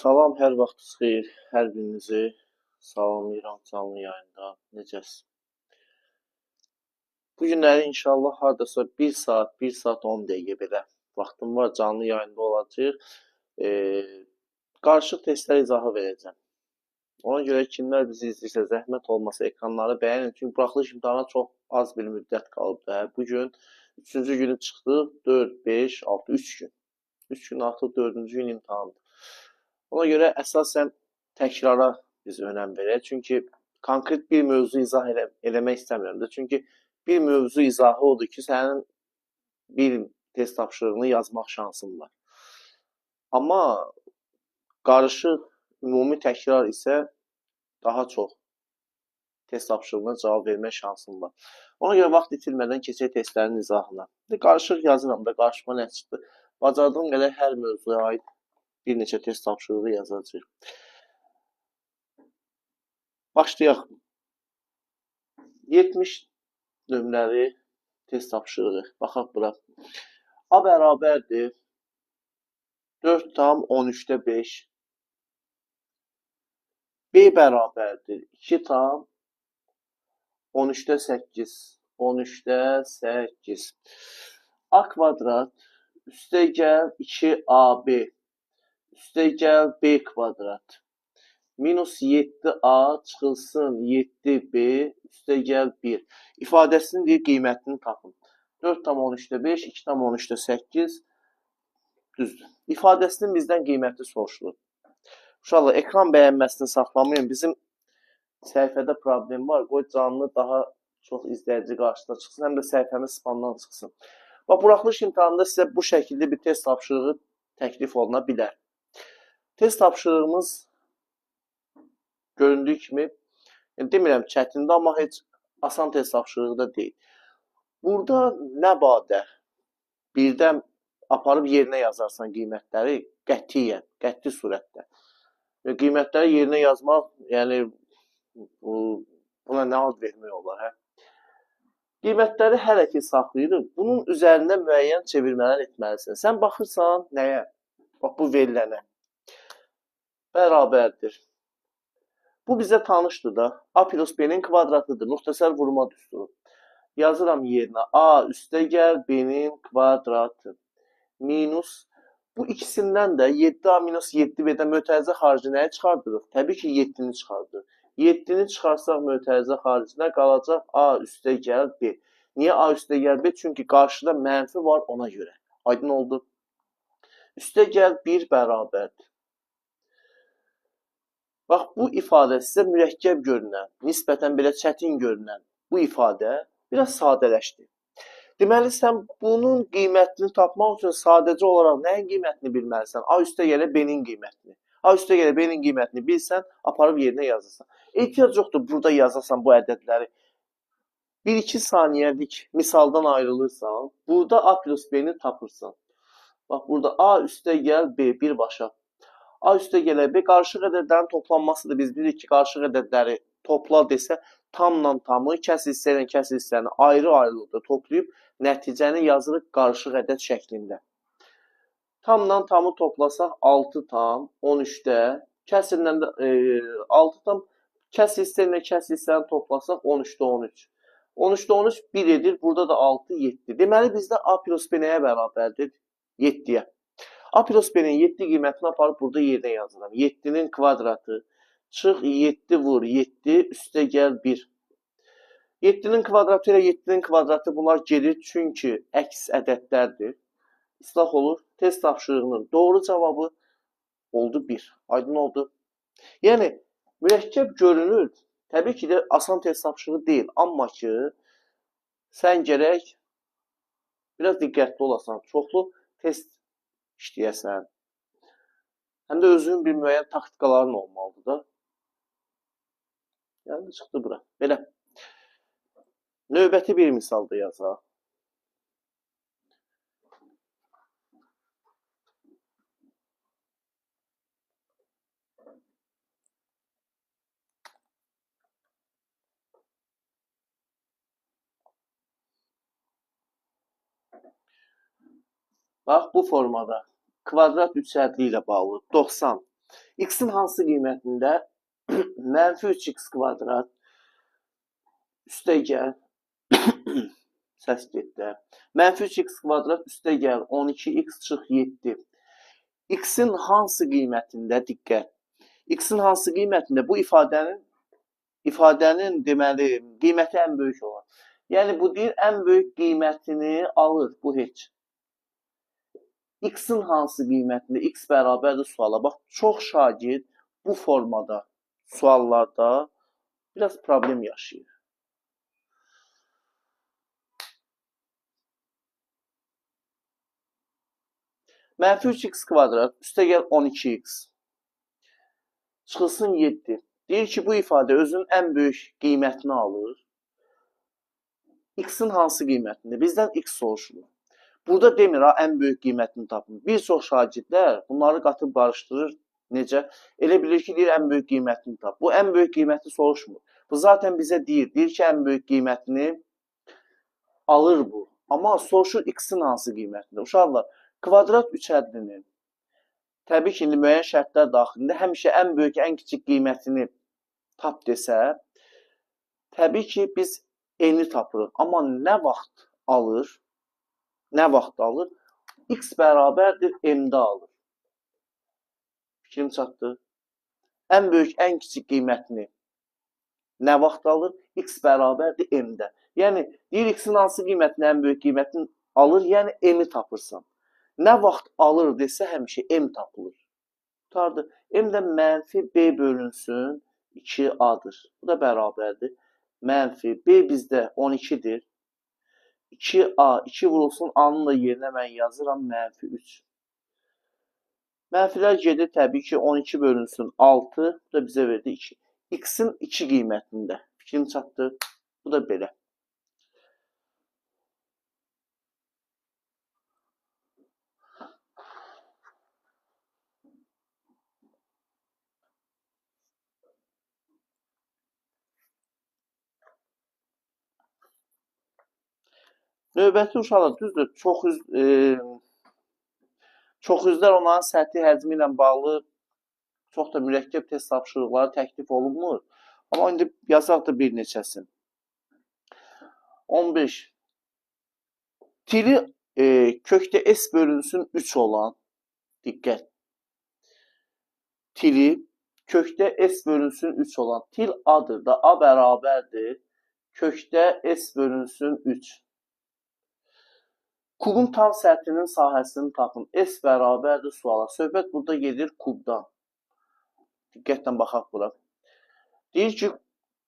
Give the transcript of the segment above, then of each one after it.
Salam, hər vaxtınız xeyir. Hər birinizi salamlayıram canlı yayında. Necəsiz? Bu günləri inşallah hardasa 1 saat, 1 saat 10 dəqiqə belə vaxtım var, canlı yayında olacaq. Qarışıq testlər izahı verəcəm. Ona görə kimlər bizi izləyirsə, zəhmət olmasa ekranları bəyənin. Çünki buraxılış imtahana çox az bir müddət qalıb. Bugün 3-cü günü çıxdıq, 4, 5, 6, 3 gün. 3 gün artıq 4-cü gün imtahandır. Ona görə əsasən təkrara biz önəm verək. Çünki konkret bir mövzu izah eləmək istəmirəm də. Çünki bir mövzu izahı odur ki, sənin bir test tapşırığını yazmaq şansın var. Amma qarışıq ümumi təkrar isə daha çox test tapşırığına cavab vermək şansın var. Ona görə vaxt itirmədən keçək testlərin izahına. Qarışıq yazıram da, qarışıqma nə çıxdı? Bacardığım qədər hər mövzuya aid bir neçə test tapşırığı yazacağıq. Başlayaq. 70 nömrəli test tapşırığı. Baxaq bura. A bərabərdir 4,13-də 5. B bərabərdir 2,13-də 8. 13-də 8. A kvadrat üstə gəl 2AB üstə gəl B kvadrat minus 7A çıxılsın 7B üstə gəl 1. İfadəsinin deyir, qiymətini tapın. 4,13-də 5, 2,13-də 8 düzdür. İfadəsinin bizdən qiyməti soruşulur. Uşaqlar, ekran bəyənməsini saxlamayın. Bizim səhifədə problem var. Qoy canlı daha çox izləyici qarşısına çıxsın, həm də səhifəmiz spamdan çıxsın. Bax, buraxılış imtahanında sizə bu şəkildə bir test tapşırığı təklif oluna bilər. Test tapşırığımız göründüyü kimi, yəni demirəm çətindir, amma heç asan test tapşırığı da deyil. Burada nə badə birdən aparıb yerinə yazarsan qiymətləri qətiyyən, qəti surətdə. Qiymətləri yerinə yazmaq, yəni buna nə ad vermək olar, hə? Qiymətləri hələ ki saxlayırıq, bunun üzərində müəyyən çevirmələr etməlisən. Sən baxırsan nəyə? Bax, bu verilənə. Bərabərdir. Bu bizə tanışdır da. A plus B-nin kvadratıdır. Müxtəsər vurma düsturu. Yazıram yerinə A üstə gəl B-nin kvadratı. Minus. Bu ikisindən də 7A minus 7B-dən mötərizə xarici nəyi çıxardırıq? Təbii ki, 7-ni çıxardırıq. 7-ni çıxarsaq mötərizə xaricinə qalacaq A üstə gəl B. Niyə A üstə gəl B? Çünki qarşıda mənfi var ona görə. Aydın oldu. Üstə gəl 1 bərabərdir. Bax, bu ifadə sizə mürəkkəb görünən, nisbətən belə çətin görünən bu ifadə biraz sadələşdi. Deməli, sən bunun qiymətini tapmaq üçün sadəcə olaraq nəyin qiymətini bilməlisən? A üstə gələ B-nin qiymətini. A üstə gələ B-nin qiymətini bilsən, aparıb yerinə yazırsan. Ehtiyac yoxdur burada yazasan bu ədədləri. 1-2 saniyəlik misaldan ayrılırsan, burada A plus B-ni tapırsan. Bax, burada A üstə gəl B birbaşa. A üstə gələ B qarışıq ədədlərin toplanmasıdır. Biz bilirik ki, qarışıq ədədləri topla desə, tamla tamı, kəs hissə ilə kəs hissəni ayrı-ayrılıqda toplayıb nəticəni yazırıq qarışıq ədəd şəklində. Tamla tamı toplasaq 6 tam 13-də, kəsirlə də 6 tam kəs hissə ilə kəs hissəni toplasaq 13-də 13. 13-də 13 1 edir, burada da 6, 7. Deməli, bizdə A plus B nəyə bərabərdir? 7-yə. A plus B-nin 7 qiymətini aparıb burada yerinə yazıram. 7-nin kvadratı çıx 7 vur 7 üstə gəl 1. 7-nin kvadratı ilə 7-nin kvadratı bunlar gedir çünki əks ədədlərdir. İslah olur. Test tapşırığının doğru cavabı oldu 1. Aydın oldu. Yəni, mürəkkəb görünür. Təbii ki də asan test tapşırığı deyil. Amma ki, sən gərək biraz diqqətli olasan. Çoxlu test işləyəsən. Həm də özünün bir müəyyən taktikaların olmalıdır da. Yəni, çıxdı bura. Belə. Növbəti bir misal da yazaq. Bax, bu formada kvadrat üçhədli ilə bağlı 90. X-in hansı qiymətində mənfi 3x kvadrat üstə gəl, səs getdi. Mənfi 3x kvadrat üstə gəl, 12x çıx 7. X-in hansı qiymətində, diqqət, X-in hansı qiymətində bu ifadənin deməli, qiyməti ən böyük olan. Yəni, bu deyir, ən böyük qiymətini alır, bu heç. X-in hansı qiymətində, X bərabərdir suala. Bax, çox şagird bu formada, suallarda biraz problem yaşayır. Mənfi 3x kvadrat, üstə gəl 12x. Çıxılsın 7. Deyir ki, bu ifadə özünün ən böyük qiymətini alır. X-in hansı qiymətində? Bizdən X soruşulur. Burada demir, ha, ən böyük qiymətini tapın. Bir çox şagirdlər bunları qatıb qarışdırır. Necə? Elə bilir ki, deyir, ən böyük qiymətini tap. Bu, ən böyük qiyməti soruşmur. Bu, zaten bizə deyir. Deyir ki, ən böyük qiymətini alır bu. Amma soruşur X-in hansı qiymətində? Uşaqlar, kvadrat 3 ədlinin təbii ki, indi müəyyən şərtlər daxilində həmişə ən böyük, ən kiçik qiymətini tap desə, təbii ki, biz n-i tapırıq. Amma nə vaxt alır? Nə vaxt alır? X bərabərdir m-də alır. Fikrim çatdı. Ən böyük, ən kiçik qiymətini nə vaxt alır? X bərabərdir m-də. Yəni, deyir X-in hansı qiymətini, ən böyük qiymətini alır? Yəni, m-i tapırsan. Nə vaxt alır desə, həmişə m tapılır. Tutardı. M də mənfi B bölünsün 2A-dır. Bu da bərabərdir. Mənfi B bizdə 12-dir. 2A, 2 vurulsun, A-nın da yerinə mən yazıram mənfi 3. Mənfilər gedir təbii ki, 12 bölünsün 6, bu da bizə verdi 2. X-in 2 qiymətində. Fikrim çatdı. Bu da belə. Növbəti uşaqlar, düzdür, çox üzlər onların səthi həcmi ilə bağlı çox da mürəkkəb test tapşırıqları təklif olunmur. Amma indi yazaq da bir neçəsini. 15. Tili kökdə S bölünsün 3 olan, diqqət, tili kökdə S bölünsün 3 olan, til A-dır da, A bərabərdir, kökdə S bölünsün 3. Kubun tam səthinin sahəsini tapın. S bərabərdir suala. Söhbət burada gedir kubdan. Diqqətlə baxaq bura. Deyir ki,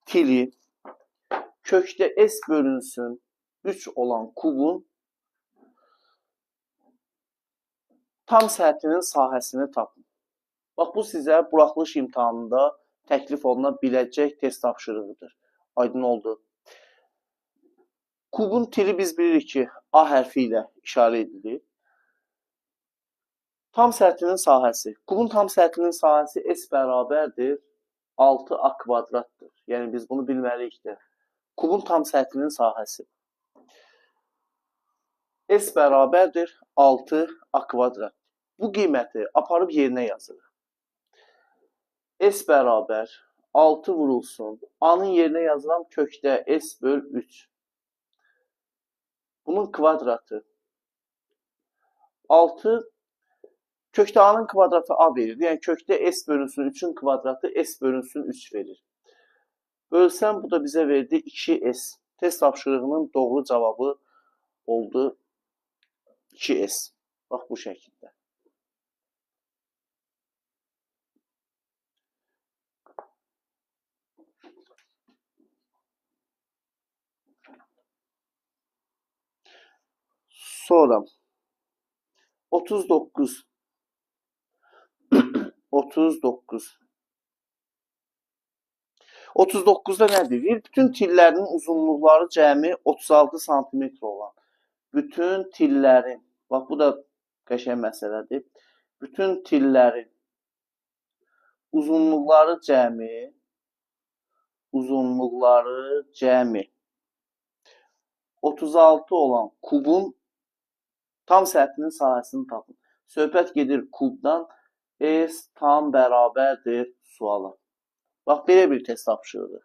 tili kökdə S bölünsün 3 olan kubun tam səthinin sahəsini tapın. Bax, bu sizə buraxılış imtahanında təklif oluna biləcək test tapşırığıdır. Aydın oldu. Kubun tili biz bilirik ki, A hərfi ilə işarə edilir. Tam səthinin sahəsi. Kubun tam səthinin sahəsi S bərabərdir 6A kvadratdır. Yəni, biz bunu bilməliyik də. Kubun tam səthinin sahəsi. S bərabərdir 6A kvadrat. Bu qiyməti aparıb yerinə yazırıq. S bərabər 6 vurulsun. A-nın yerinə yazıram kökdə S böl 3. Bunun kvadratı 6, kökdə A-nın kvadratı A verir. Yəni, kökdə S bölünsün 3-ün kvadratı S bölünsün 3 verir. Bölsəm, bu da bizə verdi 2S. Test tapşırığının doğru cavabı oldu 2S. Bax, bu şəkildə. Sonra 39. 39. 39'da nə deyir? Bütün tillərinin uzunluqları cəmi 36 santimetr olan. Bütün tillərin, bax bu da qəşəng məsələdir. Bütün tillərin uzunluqları cəmi 36 olan kubun tam səthinin sahəsini tapın. Söhbət gedir kubdan. S tam bərabərdir suala. Bax, belə bir test tapşırıdır.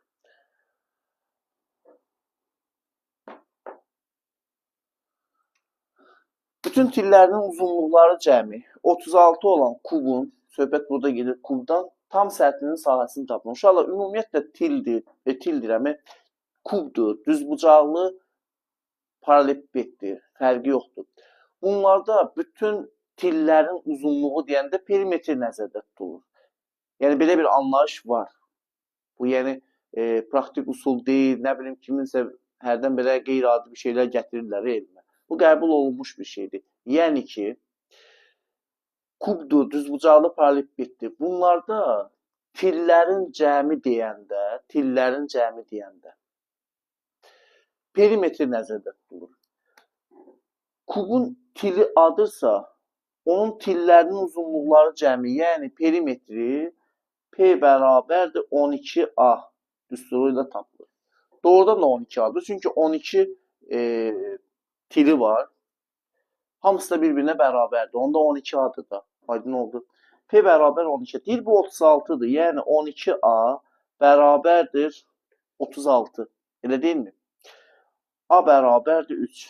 Bütün tillərinin uzunluqları cəmi 36 olan kubun, söhbət burada gedir kubdan, tam səthinin sahəsini tapın. Uşaqlar, ümumiyyətlə tildir, tildir, kubdur, düzbucaqlı paralelipipeddir, fərqi yoxdur. Bunlarda bütün tillərin uzunluğu deyəndə perimetr nəzərdə tutulur. Yəni, belə bir anlayış var. Bu, yəni, praktik usul deyil, nə bilim, kiminsə hərdən belə qeyri-adi bir şeylər gətirirlər elmə. Bu, qəbul olunmuş bir şeydir. Yəni ki, kubdur, düzbucaqlı paralelipipeddir. Bunlarda tillərin cəmi deyəndə, perimetr nəzərdə tutulur. Kubun tili adırsa, onun tillərinin uzunluqları cəmi, yəni perimetri P bərabərdir 12A düsturu ilə tapılır. Doğrudan da 12A'dır. Çünki 12 tili var. Hamısı da bir-birinə bərabərdir. Onda 12A'dır da. Aydın oldu. P bərabər 12. Deyir, bu 36-dır. Yəni 12A bərabərdir 36. Elə deyilmi? A bərabərdir 3.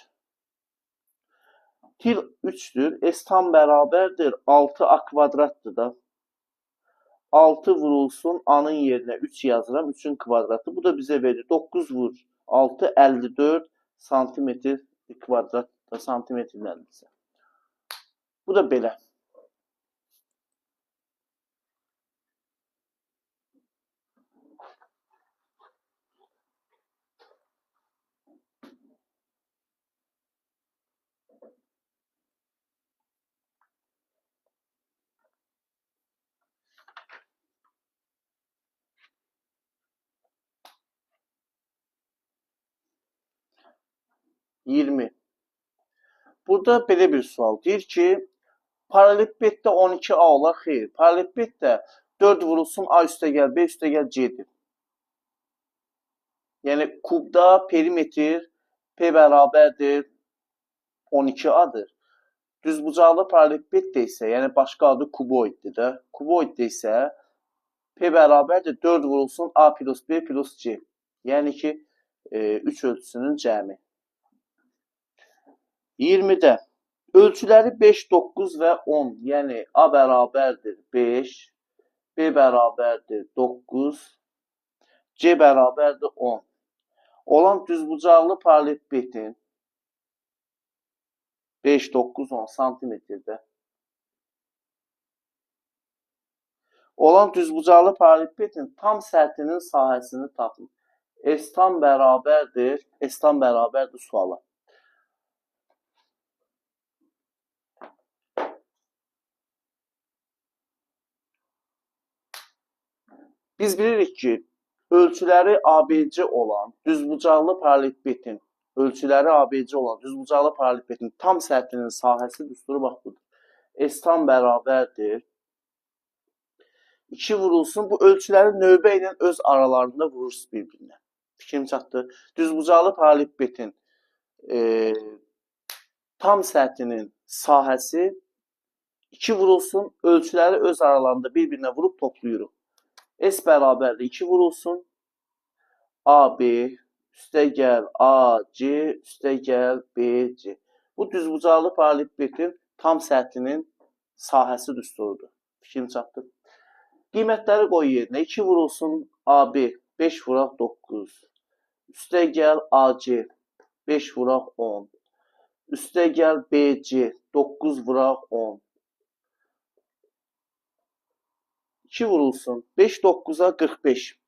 Til 3-dür. S tam bərabərdir 6A kvadratdır da. 6 vurulsun, A-nın yerinə 3 yazıram, 3-ün kvadratı. Bu da bizə verir 9 vur 6, 54 santimetr kvadrat da santimetrlərdirsə. Bu da belə. ...20. Burada belə bir sual. Deyir ki, paralelipipeddə 12A olar. Xeyr. Paralelipipeddə 4 vurulsun A üstə gəl, B üstə gəl, C-dir. Yəni, kubda perimetr P bərabərdir 12A-dır. Düzbucaqlı paralelipipeddə isə, yəni başqa adı kuboiddir də. Kuboiddə isə P bərabərdir 4 vurulsun A plus B plus C. Yəni ki, 3 ölçüsünün cəmi. 20-də ölçüləri 5, 9 və 10, yəni A bərabərdir 5, B bərabərdir 9, C bərabərdir 10. Olan düzbucaqlı paralelipipedin 5, 9, 10 santimetrdə olan düzbucaqlı paralelipipedin tam səthinin sahəsini tapın. S tam bərabərdir, S tam bərabərdir suala. Biz bilirik ki, ölçüləri ABC olan düzbucaqlı paralelipipedin, ölçüləri ABC olan düzbucaqlı paralelipipedin tam səthinin sahəsi düsturu bax budur. S tam bərabərdir. 2 vurulsun. Bu ölçüləri növbə ilə öz aralarında vurursunuz bir-birinə. Fikrim çatdı. Düzbucaqlı paralelipipedin tam səthinin sahəsi 2 vurulsun. Ölçüləri öz aralarında bir-birinə vurub toplayırıq. S bərabərdir 2 vurulsun. AB üstə gəl AC üstə gəl BC. Bu düzbucaqlı paralelipipedin tam səthinin sahəsi düsturudur. Fikrim çatdı. Qiymətləri qoy yerinə. 2 vurulsun AB 5 vuraq 9. Üstə gəl AC 5 vuraq 10. Üstə gəl BC 9 vuraq 10. 2 vurulsun. 5 9-a 45.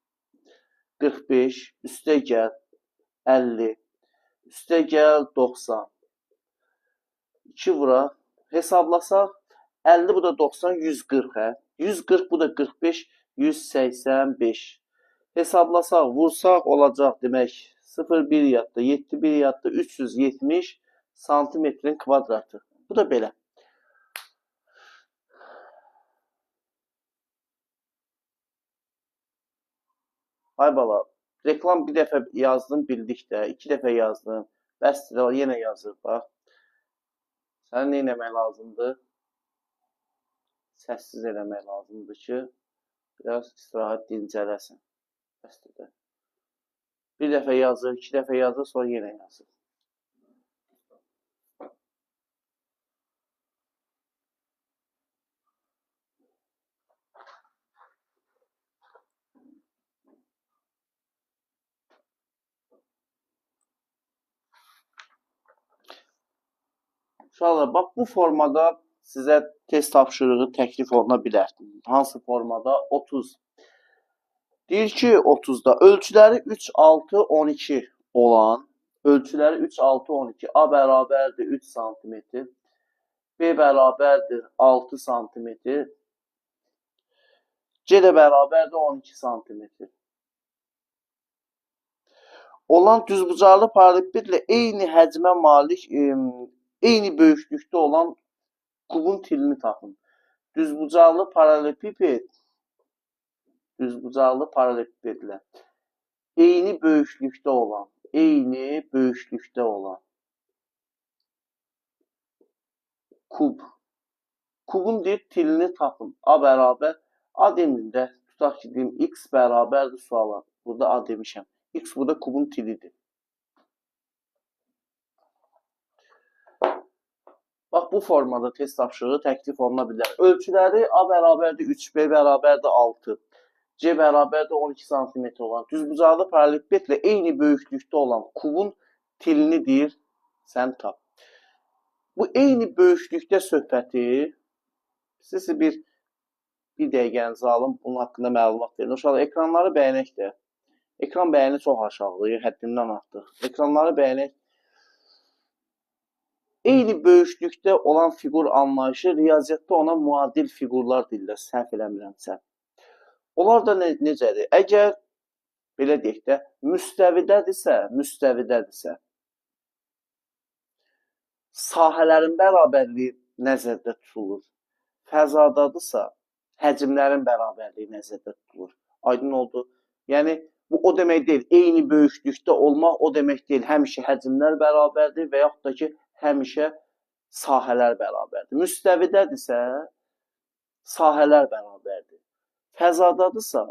45. Üstə gəl 50. Üstə gəl 90. 2 vuraq. Hesablasaq 50 bu da 90, 140. Hə? 140 bu da 45, 185. Hesablasaq, vursaq olacaq demək 0,1 yatdı, 7,1 yatdı, 370 santimetrin kvadratı. Bu da belə. Ay bala, reklam bir dəfə yazdım, bildik də, 2 dəfə yazdım. Bəsdir, yenə yazır, bax. Sənə nə eləmək lazımdır? Səssiz eləmək lazımdır ki, biraz istirahət dincələsin. Bəsdir də. Bir dəfə yazır, iki dəfə yazır, sonra yenə yazır. Uşaqlar, bax bu formada sizə test tapşırığı təklif oluna bilər. Hansı formada? 30. Deyir ki, 30-da ölçüləri 3, 6, 12 olan, ölçüləri 3, 6, 12, A bərabərdir 3 sm, B bərabərdir 6 sm, C də bərabərdir 12 sm. Olan düzbucaqlı paralelipipedlə eyni həcmə malik, eyni böyüklükdə olan kubun tilini tapın. Düzbucaqlı paralelipiped, düzbucaqlı paralelipipedlə eyni böyüklükdə olan, kub. Kubun deyir tilini tapın. A bərabər, A deməyim də, tutaq ki, deyim, X bərabərdir suala. Burada A demişəm. X burada kubun tilidir. Bax, bu formada test tapşırığı təklif oluna bilər. Ölçüləri A bərabərdir 3, B bərabərdir 6, C bərabərdir 12 sm olan düzbucaqlı paralelipipedlə eyni böyüklükdə olan kubun tilini deyir, sən tap. Bu eyni böyüklükdə söhbəti, siz bir dəqiqənizi alın, bunun haqqında məlumat verin. Uşaqlar, ekranları bəyənək də. Ekran bəyəni çox aşağıdır, həddindən artıq. Ekranları bəyənək. Eyni böyüklükdə olan fiqur anlayışı riyaziyyatda ona müadil fiqurlar deyirlər, səhv eləmirəmsə. Onlar da necədir? Əgər, belə deyək də, müstəvidədirsə, sahələrin bərabərliyi nəzərdə tutulur. Fəzadadırsa, həcmlərin bərabərliyi nəzərdə tutulur. Aydın oldu. Yəni, bu o demək deyil, eyni böyüklükdə olmaq o demək deyil, həmişə həcmlər bərabərdir və yaxud da ki, həmişə sahələr bərabərdir. Müstəvidədirsə, sahələr bərabərdir. Fəzadadırsa,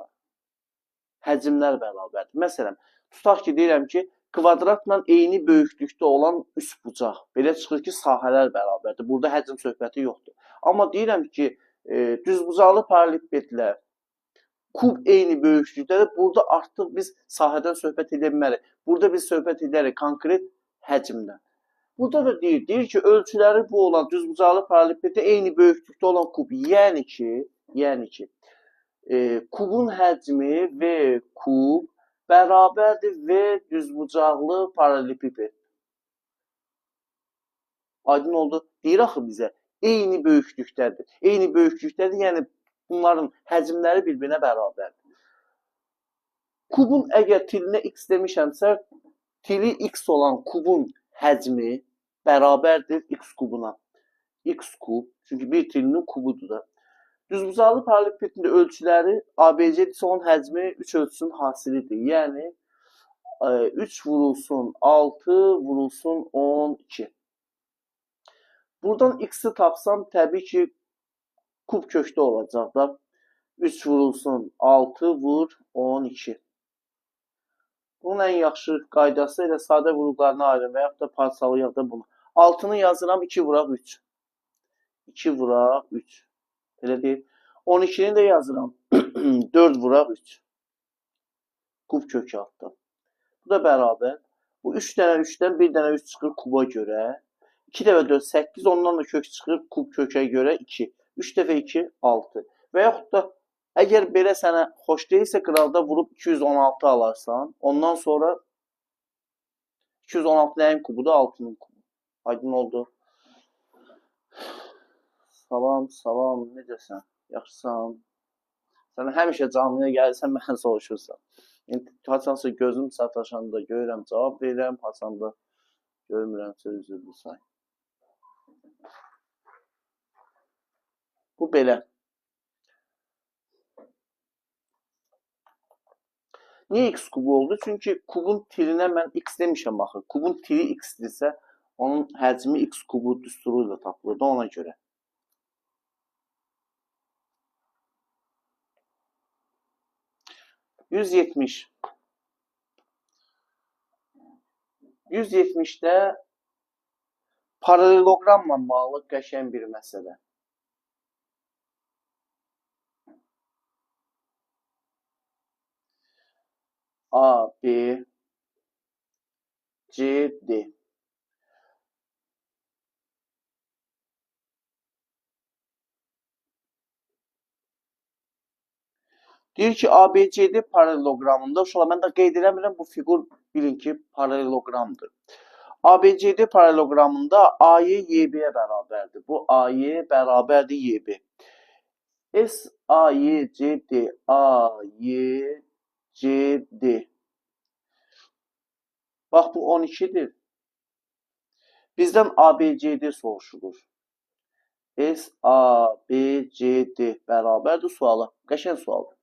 həcmlər bərabərdir. Məsələn, tutaq ki, deyirəm ki, kvadratla eyni böyüklükdə olan üçbucaq. Belə çıxır ki, sahələr bərabərdir. Burada həcm söhbəti yoxdur. Amma deyirəm ki, düzbucaqlı paralelipipedlər kub eyni böyüklükdədir. Burada artıq biz sahədən söhbət edə bilmərik. Burada biz söhbət edərik konkret həcmdən. Burada da deyir ki, ölçüləri bu olan düzbucaqlı paralelipipeddə eyni böyüklükdə olan kub. Yəni ki, kubun həcmi V kub bərabərdir V düzbucaqlı paralelipiped. Aydın oldu. Deyir axı bizə, eyni böyüklükdədir. Eyni böyüklükdədir, yəni bunların həcmləri bir-birinə bərabərdir. Kubun əgər tilinə x demişəmsə, tili x olan kubun həcmi bərabərdir x kubuna. X kub, çünki bir tilinin kubudur da. Düzbucaqlı paralelipipedin ölçüləri ABC-dirsə, onun həcmi 3 ölçüsünün hasilidir. Yəni, 3 vurulsun 6 vurulsun 12. Buradan x-i tapsam, təbii ki, kub kökdə olacaq da. 3 vurulsun 6 vur 12. Bunun ən yaxşı qaydası elə sadə vuruqlarını ayırın və yaxud da parçalayaq da bunu. 6-nı yazıram, 2 vuraq 3. 2 vuraq 3. Elə deyil. 12-ni də yazıram. 4 vuraq 3. Kub kökü altdan. Bu da bərabər. Bu 3 dənə 3-dən 1 dənə 3 çıxır kuba görə. 2 dəfə 4, 8. Ondan da kök çıxır kub kökə görə 2. 3 dəfə 2, 6. Və yaxud da əgər belə sənə xoş deyilsə, qıraqda vurub 216 alarsan. Ondan sonra 216 nəyin kubudur? 6-nın kubu. Aydın oldu. Salam, salam, necəsən? Yaxşısan? Sən həmişə canlıya gəlirsən, mənə soruşursan. İndi haçansa gözüm sataşanda görürəm, cavab verirəm, haçanda görmürəmsə üzürlü say. Bu belə. Niyə x kubu oldu? Çünki kubun tilinə mən x demişəm axı. Kubun tili x-dirsə, onun həcmi x kubu düsturu ilə tapılır da ona görə. 170. 170-də paralleloqramla bağlı qəşəng bir məsələ. A, B, C, D. Deyir ki, ABCD paralleloqramında, uşaqlar, mən də qeyd eləmirəm, bu fiqur bilin ki, paralleloqramdır. ABCD paralleloqramında AY YB-yə bərabərdir. Bu AY bərabərdir YB. S, A, Y, C, D, A, Y, C, D. Bax, bu 12-dir. Bizdən ABCD soruşulur. S, A, B, C, D bərabərdir suala. Qəşəng sualdır.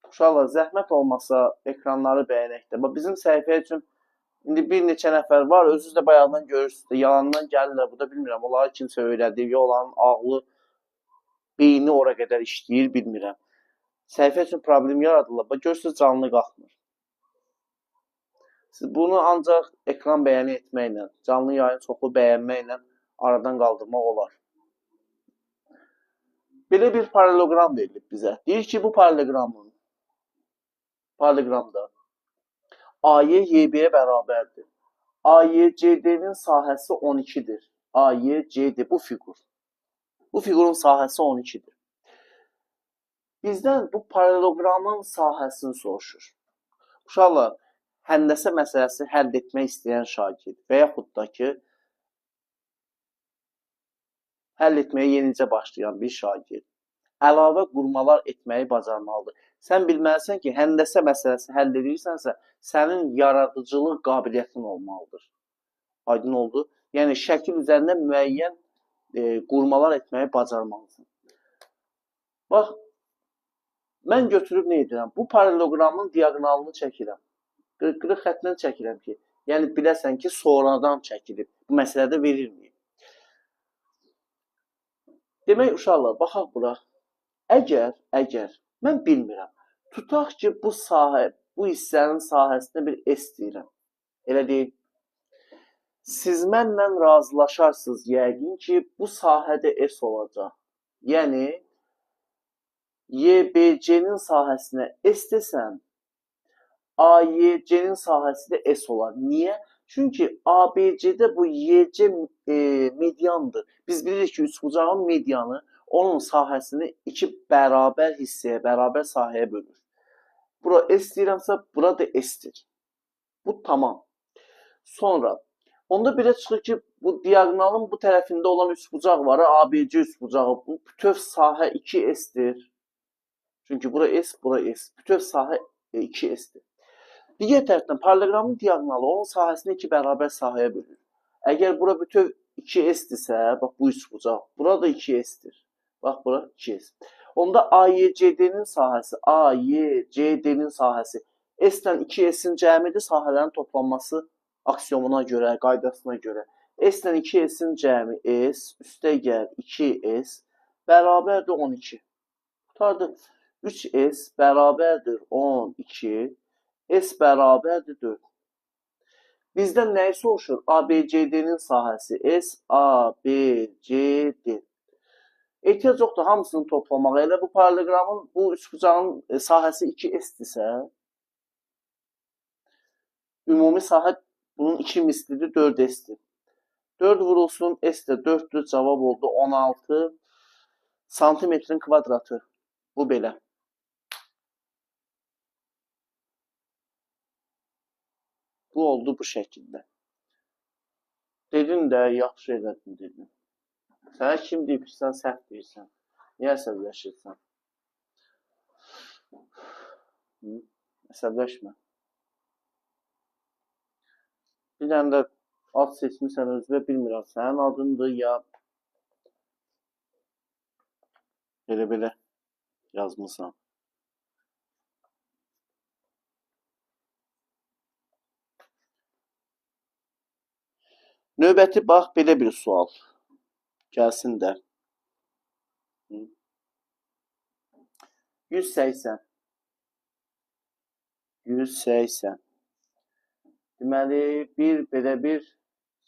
Uşaqlar, zəhmət olmasa ekranları bəyənək də. Bax, bizim səhifə üçün indi bir neçə nəfər var, özünüz də bayaqdan görürsünüz də, yalandan gəlirlər, bu da bilmirəm, onları kimsə öyrədir, ya onların ağlı, beyni ora qədər işləyir, bilmirəm. Səhifə üçün problem yaradırlar, bax, görürsünüz, canlı qalxmır. Siz bunu ancaq ekran bəyəni etməklə, canlı yayın çoxlu bəyənməklə aradan qaldırmaq olar. Belə bir paralleloqram verilib bizə. Deyir ki, bu paralleloqramda AY YB-yə bərabərdir. AYCD-nin sahəsi 12-dir. AYCD bu fiqur. Bu fiqurun sahəsi 12-dir. Bizdən bu paralleloqramın sahəsini soruşur. Uşaqlar, həndəsə məsələsi həll etmək istəyən şagird və yaxud da ki, həll etməyə yenicə başlayan bir şagird əlavə qurmalar etməyi bacarmalıdır. Sən bilməlisən ki, həndəsə məsələsi həll edirsənsə, sənin yaradıcılıq qabiliyyətin olmalıdır. Aydın oldu. Yəni, şəkil üzərində müəyyən qurmalar etməyi bacarmalısan. Bax, mən götürüb nə edirəm? Bu paralleloqramın diaqonalını çəkirəm. Qırıq xətlə çəkirəm ki, yəni biləsən ki, sonradan çəkilib. Bu məsələdə verilməyib. Demək, uşaqlar, baxaq bura. Əgər, mən bilmirəm, tutaq ki, bu sahə, bu hissənin sahəsində bir S deyirəm. Elə deyil. Siz mənlə razılaşarsınız yəqin ki, bu sahədə S olacaq. Yəni, YBC-nin sahəsinə S desəm, AYC-nin sahəsi də S olar. Niyə? Çünki ABC-də bu YC mediandır. Biz bilirik ki, üçbucağın medianı onun sahəsini iki bərabər hissəyə, bərabər sahəyə bölür. Bura S deyirəmsə, bura da S-dir. Bu tamam. Sonra, onda belə çıxır ki, bu diaqonalın bu tərəfində olan üçbucaq var, ABC üçbucağı. Bu bütöv sahə 2S-dir. Çünki bura S, bura S. Bütöv sahə 2S-dir. Digər tərəfdən paralleloqramın diaqonalı onun sahəsini iki bərabər sahəyə bölür. Əgər bura bütöv 2S-dirsə, bax bu üçbucaq, bura da 2S-dir. Bax, bura 2S. Onda AYCD-nin sahəsi, AYCD-nin sahəsi S-dən 2S-in cəmidir, sahələrin toplanması aksiyomuna görə, qaydasına görə. S-dən 2S-in cəmi S, üstə gəl 2S, bərabərdir 12. Qutardı. 3S bərabərdir 12, S bərabərdir 4. Bizdən nəyi soruşur? ABCD-nin sahəsi S, A, B, C, D. Ehtiyac yoxdur hamısını toplamağa. Elə bu paralleloqramın, bu üçbucağın sahəsi 2S-dirsə, ümumi sahə bunun 2 mislidir, 4S-dir. 4 vurulsun, S də 4-dür, cavab oldu 16 santimetrin kvadratı. Bu belə. Bu oldu bu şəkildə. Dedin də, yaxşı elədin, dedin. Sənə kim deyib ki, sən səhv deyirsən? Niyə əsəbləşirsən? Əsəbləşmə. Bir dənə də ad seçmirsən özünə, bilmirəm, sənin adındır ya belə-belə yazmısan. Növbəti, bax, belə bir sual. Gəlsin də. 180. 180. Deməli, bir belə bir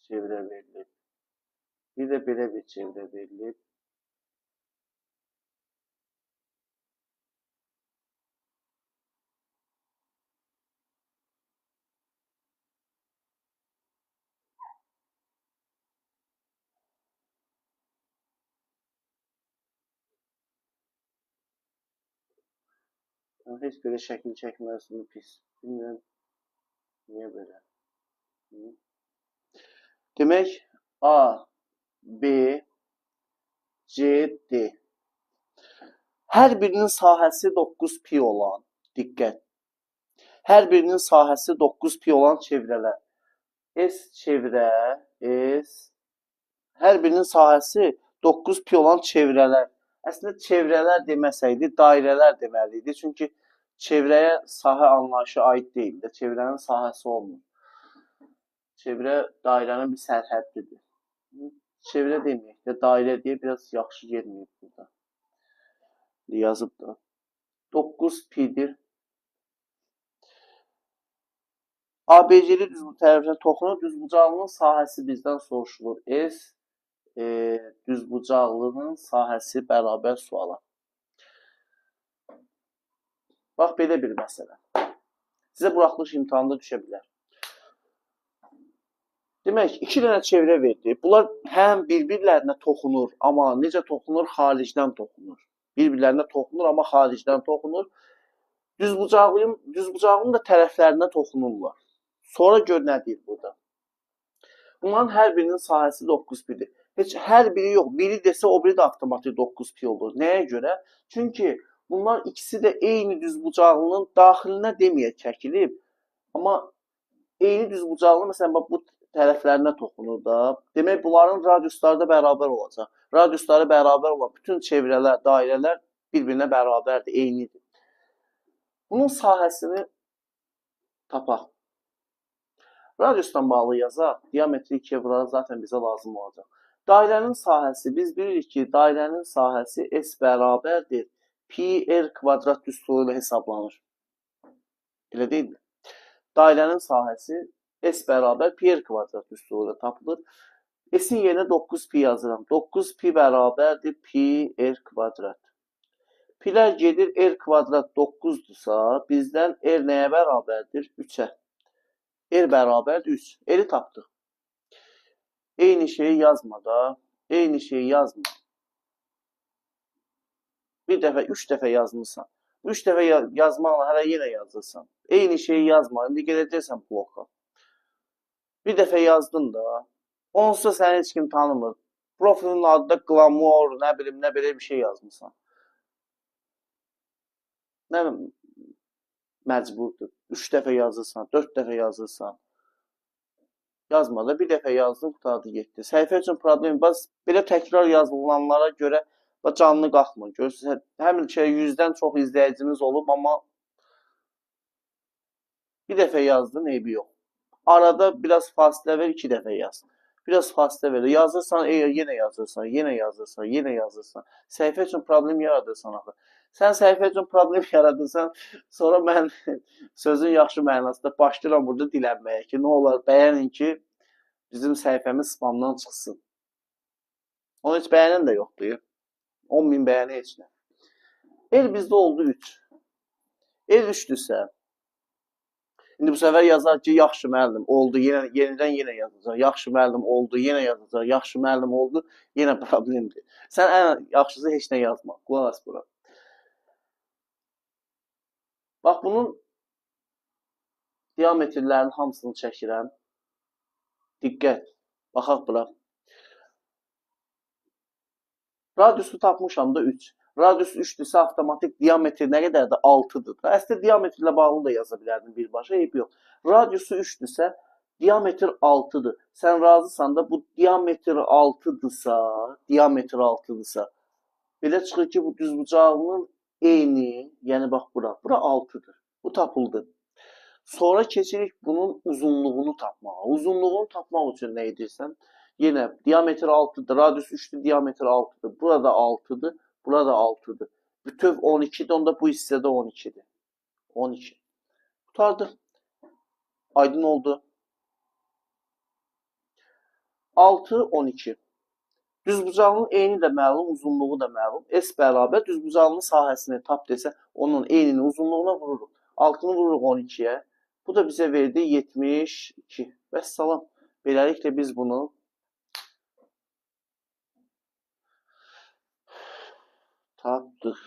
çevrə verilib. Bir də belə bir çevrə verilib. Heç belə şəkil çəkməzmi pis. Bilmirəm, niyə belə. Demək, A, B, C, D. Hər birinin sahəsi 9 pi olan, diqqət. Hər birinin sahəsi 9 pi olan çevrələr. S çevrə, S. Hər birinin sahəsi 9 pi olan çevrələr. Əslində, çevrələr deməsəydi, dairələr deməli idi. Çünki çevrəyə sahə anlayışı aid deyil də, çevrənin sahəsi olmur. Çevrə dairənin bir sərhəddidir. Çevrə deməyək də, dairə deyə biraz yaxşı getməyib burada. Yazıb da. 9 pidir. ABC'li düz tərəfinə toxunur. Düzbucaqlının sahəsi bizdən soruşulur. S düzbucaqlının sahəsi bərabər suala. Bax, belə bir məsələ. Sizə buraxılış imtahanında düşə bilər. Demək, iki dənə çevrə verdi. Bunlar həm bir-birlərinə toxunur, amma necə toxunur? Xaricdən toxunur. Bir-birlərinə toxunur, amma xaricdən toxunur. Düzbucaqlının da tərəflərinə toxunurlar. Sonra gör nə deyir burada. Bunların hər birinin sahəsi 9 pidir. Heç hər biri yox. Biri desə, o biri də avtomatik 9 pi olur. Nəyə görə? Çünki bunlar ikisi də eyni düzbucaqlının daxilinə deməyə çəkilib. Amma eyni düzbucaqlı, məsələn, bax, bu tərəflərinə toxunur da. Demək, bunların radiusları da bərabər olacaq. Radiusları bərabər olan bütün çevrələr, dairələr bir-birinə bərabərdir, eynidir. Bunun sahəsini tapaq. Radiusdan bağlı yazaq, diametri 2-yə vuraraq zaten bizə lazım olacaq. Dairənin sahəsi, biz bilirik ki, dairənin sahəsi S bərabərdir. Pi R kvadrat düsturu ilə hesablanır. Elə deyilmi? Dairənin sahəsi S bərabər pi R kvadrat düsturu ilə tapılır. S-in yerinə 9 pi yazıram. 9 pi bərabərdir pi R kvadrat. Pilər gedir, R kvadrat 9-dursa, bizdən R nəyə bərabərdir? 3-ə. R bərabərdir 3. R-i tapdıq. Eyni şeyi yazma da. Eyni şeyi yazma. Bir dəfə, 3 dəfə yazmısan. 3 dəfə yazmaqla hələ yenə yazırsan. Eyni şeyi yazma. İndi gedəcəksən bloka. Bir dəfə yazdın da. Onsuz səni heç kim tanımır. Profilin adı da Glamour, nə bilim, nə belə bir şey yazmısan. Nə məcburdur. 3 dəfə yazırsan, 4 dəfə yazırsan. Yazma da, bir dəfə yazdın, qurtardı, getdi. Səhifə üçün problem, bax, belə təkrar yazılanlara görə bax, canını qalxmır. Görürsünüz, həmin şey 100-dən çox izləyicimiz olub, amma bir dəfə yazdın, eybi yox. Arada biraz fasilə ver, 2 dəfə yaz. Biraz fasilə ver. Yazırsan, yenə yazırsan, yenə yazırsan, yenə yazırsan. Səhifə üçün problem yaradırsan axı. Sən səhifə üçün problem yaradırsan, sonra mən sözün yaxşı mənasında başlayıram burada dilənməyə ki, nə olar, bəyənin ki, bizim səhifəmiz spamdan çıxsın. Onu heç bəyənən də yoxdur. 10.000 bəyəni heç nə. R bizdə oldu 3. R 3-dürsə, indi bu səfər yazar ki, yaxşı müəllim oldu, yenidən yenə yazacaq, yaxşı müəllim oldu, yenə yazacaq, yaxşı müəllim oldu, yenə problemdir. Sən ən yaxşısı heç nə yazma, qulaq as bura. Bax, bunun diametrlərinin hamısını çəkirəm. Diqqət, baxaq bura. Radiusu tapmışam da 3. Radius 3-dürsə avtomatik diametr nə qədərdir? 6-dır. Əslində diametrlə bağlı da yaza bilərdim birbaşa, eybi yox. Radiusu 3-dürsə diametr 6-dır. Sən razısan da bu diametr 6-dırsa, diametr 6-dırsa, belə çıxır ki, bu düzbucaqlının eyni, yəni bax bura, bura 6-dır. Bu tapıldı. Sonra keçirik bunun uzunluğunu tapmağa. Uzunluğunu tapmaq üçün nə edirsən? Yenə diametr 6-dır, radius 3-dür, diametr 6-dır. Burada 6-dır, burada 6-dır. Bütöv 12-dir, onda bu hissədə 12-dir. 12. Qurtardı. Aydın oldu. 6, 12. Düzbucaqlının eyni də məlum, uzunluğu da məlum. S bərabər düzbucaqlının sahəsini tap desə, onun eyninin uzunluğuna vururuq. 6-nı vururuq 12-yə. Bu da bizə verdi 72. Vəssalam. Beləliklə biz bunu tapdıq.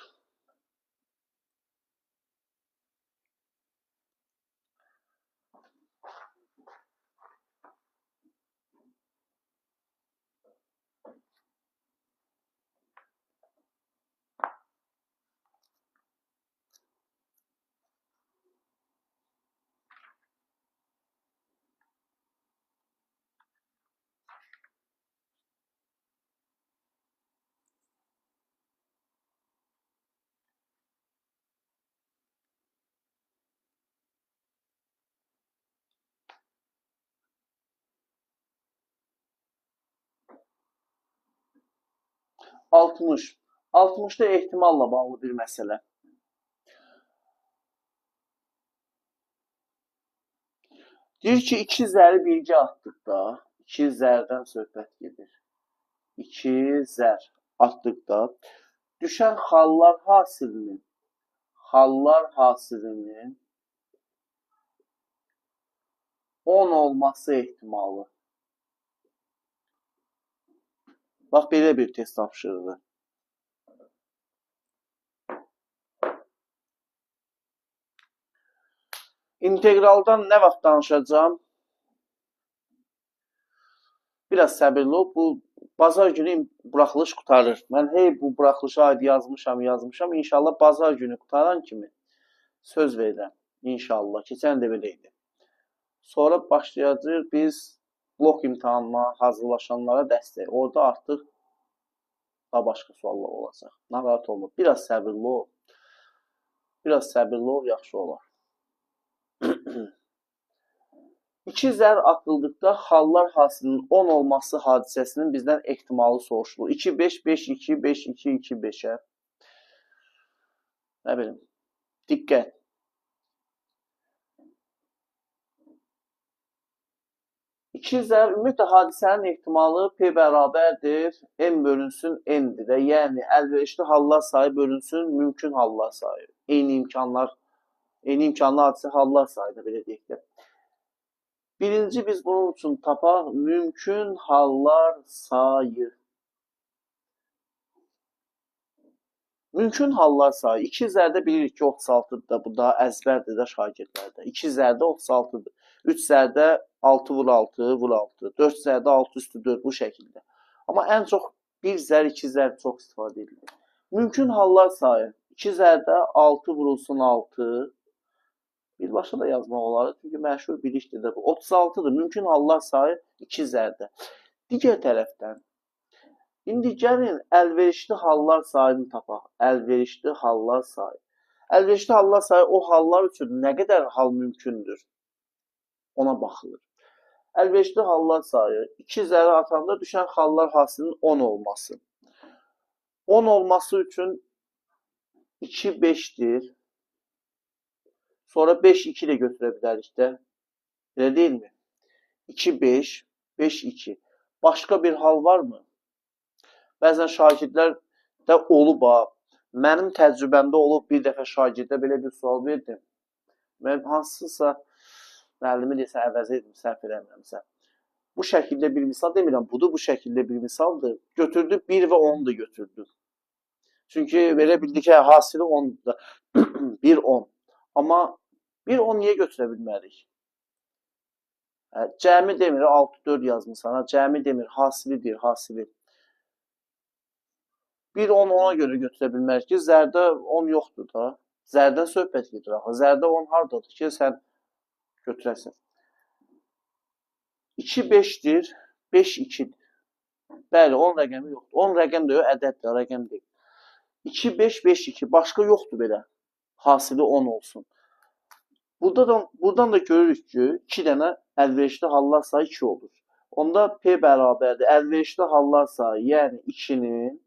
...60. 60-da ehtimalla bağlı bir məsələ. Deyir ki, 2 zəri birgə atdıqda, 2 zərdən söhbət gedir. 2 zər atdıqda, düşən xallar hasilinin, 10 olması ehtimalı. Bax, belə bir test tapşırığı. İntegraldan nə vaxt danışacağam? Biraz səbirli ol. Bu, bazar günü buraxılış qurtarır. Mən hey bu buraxılışa aid yazmışam. İnşallah bazar günü qurtaran kimi söz verirəm. İnşallah. Keçən də belə idi. Sonra başlayacağıq biz blok imtahanına hazırlaşanlara dəstək. Orada artıq daha başqa suallar olacaq. Narahat olma. Biraz səbirli ol. Biraz səbirli ol, yaxşı olar. 2 zər atıldıqda xallar hasilinin 10 olması hadisəsinin bizdən ehtimalı soruşulur. 2, 5, 5, 2, 5, 2, 2, 5-ə. Nə bilim. Diqqət. 2 zər, ümumiyyətlə, hadisənin ehtimalı P bərabərdir, M bölünsün N-dir də. Yəni, əlverişli hallar sayı bölünsün, mümkün hallar sayı. Eyni imkanlar, eyni imkanlı hadisə hallar sayı da belə deyək də. Birinci, biz bunun üçün tapaq mümkün hallar sayı. Mümkün hallar sayı. 2 zərdə bilirik ki, 36-dır da, bu daha əzbərdir də şagirdlərdə. 2 zərdə 36-dır. 3 zərdə 6 vur 6 vur 6. 4 zərdə 6 üstü 4 bu şəkildə. Amma ən çox 1 zər, 2 zər çox istifadə edilir. Mümkün hallar sayı. 2 zərdə 6 vurulsun 6. Birbaşa da yazmaq olar. Çünki məşhur bilikdir də bu. 36-dır. Mümkün hallar sayı 2 zərdə. Digər tərəfdən, indi gəlin əlverişli hallar sayını tapaq. Əlverişli hallar sayı. Əlverişli hallar sayı o hallar üçün nə qədər hal mümkündür? Ona baxılır. Əlverişli hallar sayı 2 zərə atanda düşən xallar hasilinin 10 olması. 10 olması üçün 2, 5-dir. Sonra 5, 2 də götürə bilərik də. Elə deyilmi? 2, 5, 5, 2. Başqa bir hal varmı? Bəzən şagirdlər də olub ha. Mənim təcrübəmdə olub, bir dəfə şagirdə belə bir sual verdim. Mən hansısa müəllimi desə əvəz edim, səhv eləmirəmsə. Bu şəkildə bir misal demirəm, budur, bu şəkildə bir misaldır. Götürdü, 1 və 10 da götürdü. Çünki belə bildi ki, hasili 10-dur. 1, 10. Amma 1, 10 niyə götürə bilmərik? Cəmi demir, 6, 4 yazmısan. Cəmi demir, hasili deyir, hasili. 1, 10 ona görə götürə bilmərik ki, zərdə 10 yoxdur da. Zərdən söhbət gedir axı. Zərdə 10 hardadır ki, sən götürəsən. 2, 5-dir, 5, 2-dir. Bəli, 10 rəqəmi yoxdur. 10 rəqəm də yox, ədəddir, rəqəm deyil. 2, 5, 5, 2. Başqa yoxdur belə. Hasili 10 olsun. Buradan da görürük ki, 2 dənə əlverişli hallar sayı 2 olur. Onda P bərabərdir. Əlverişli hallar sayı, yəni 2-nin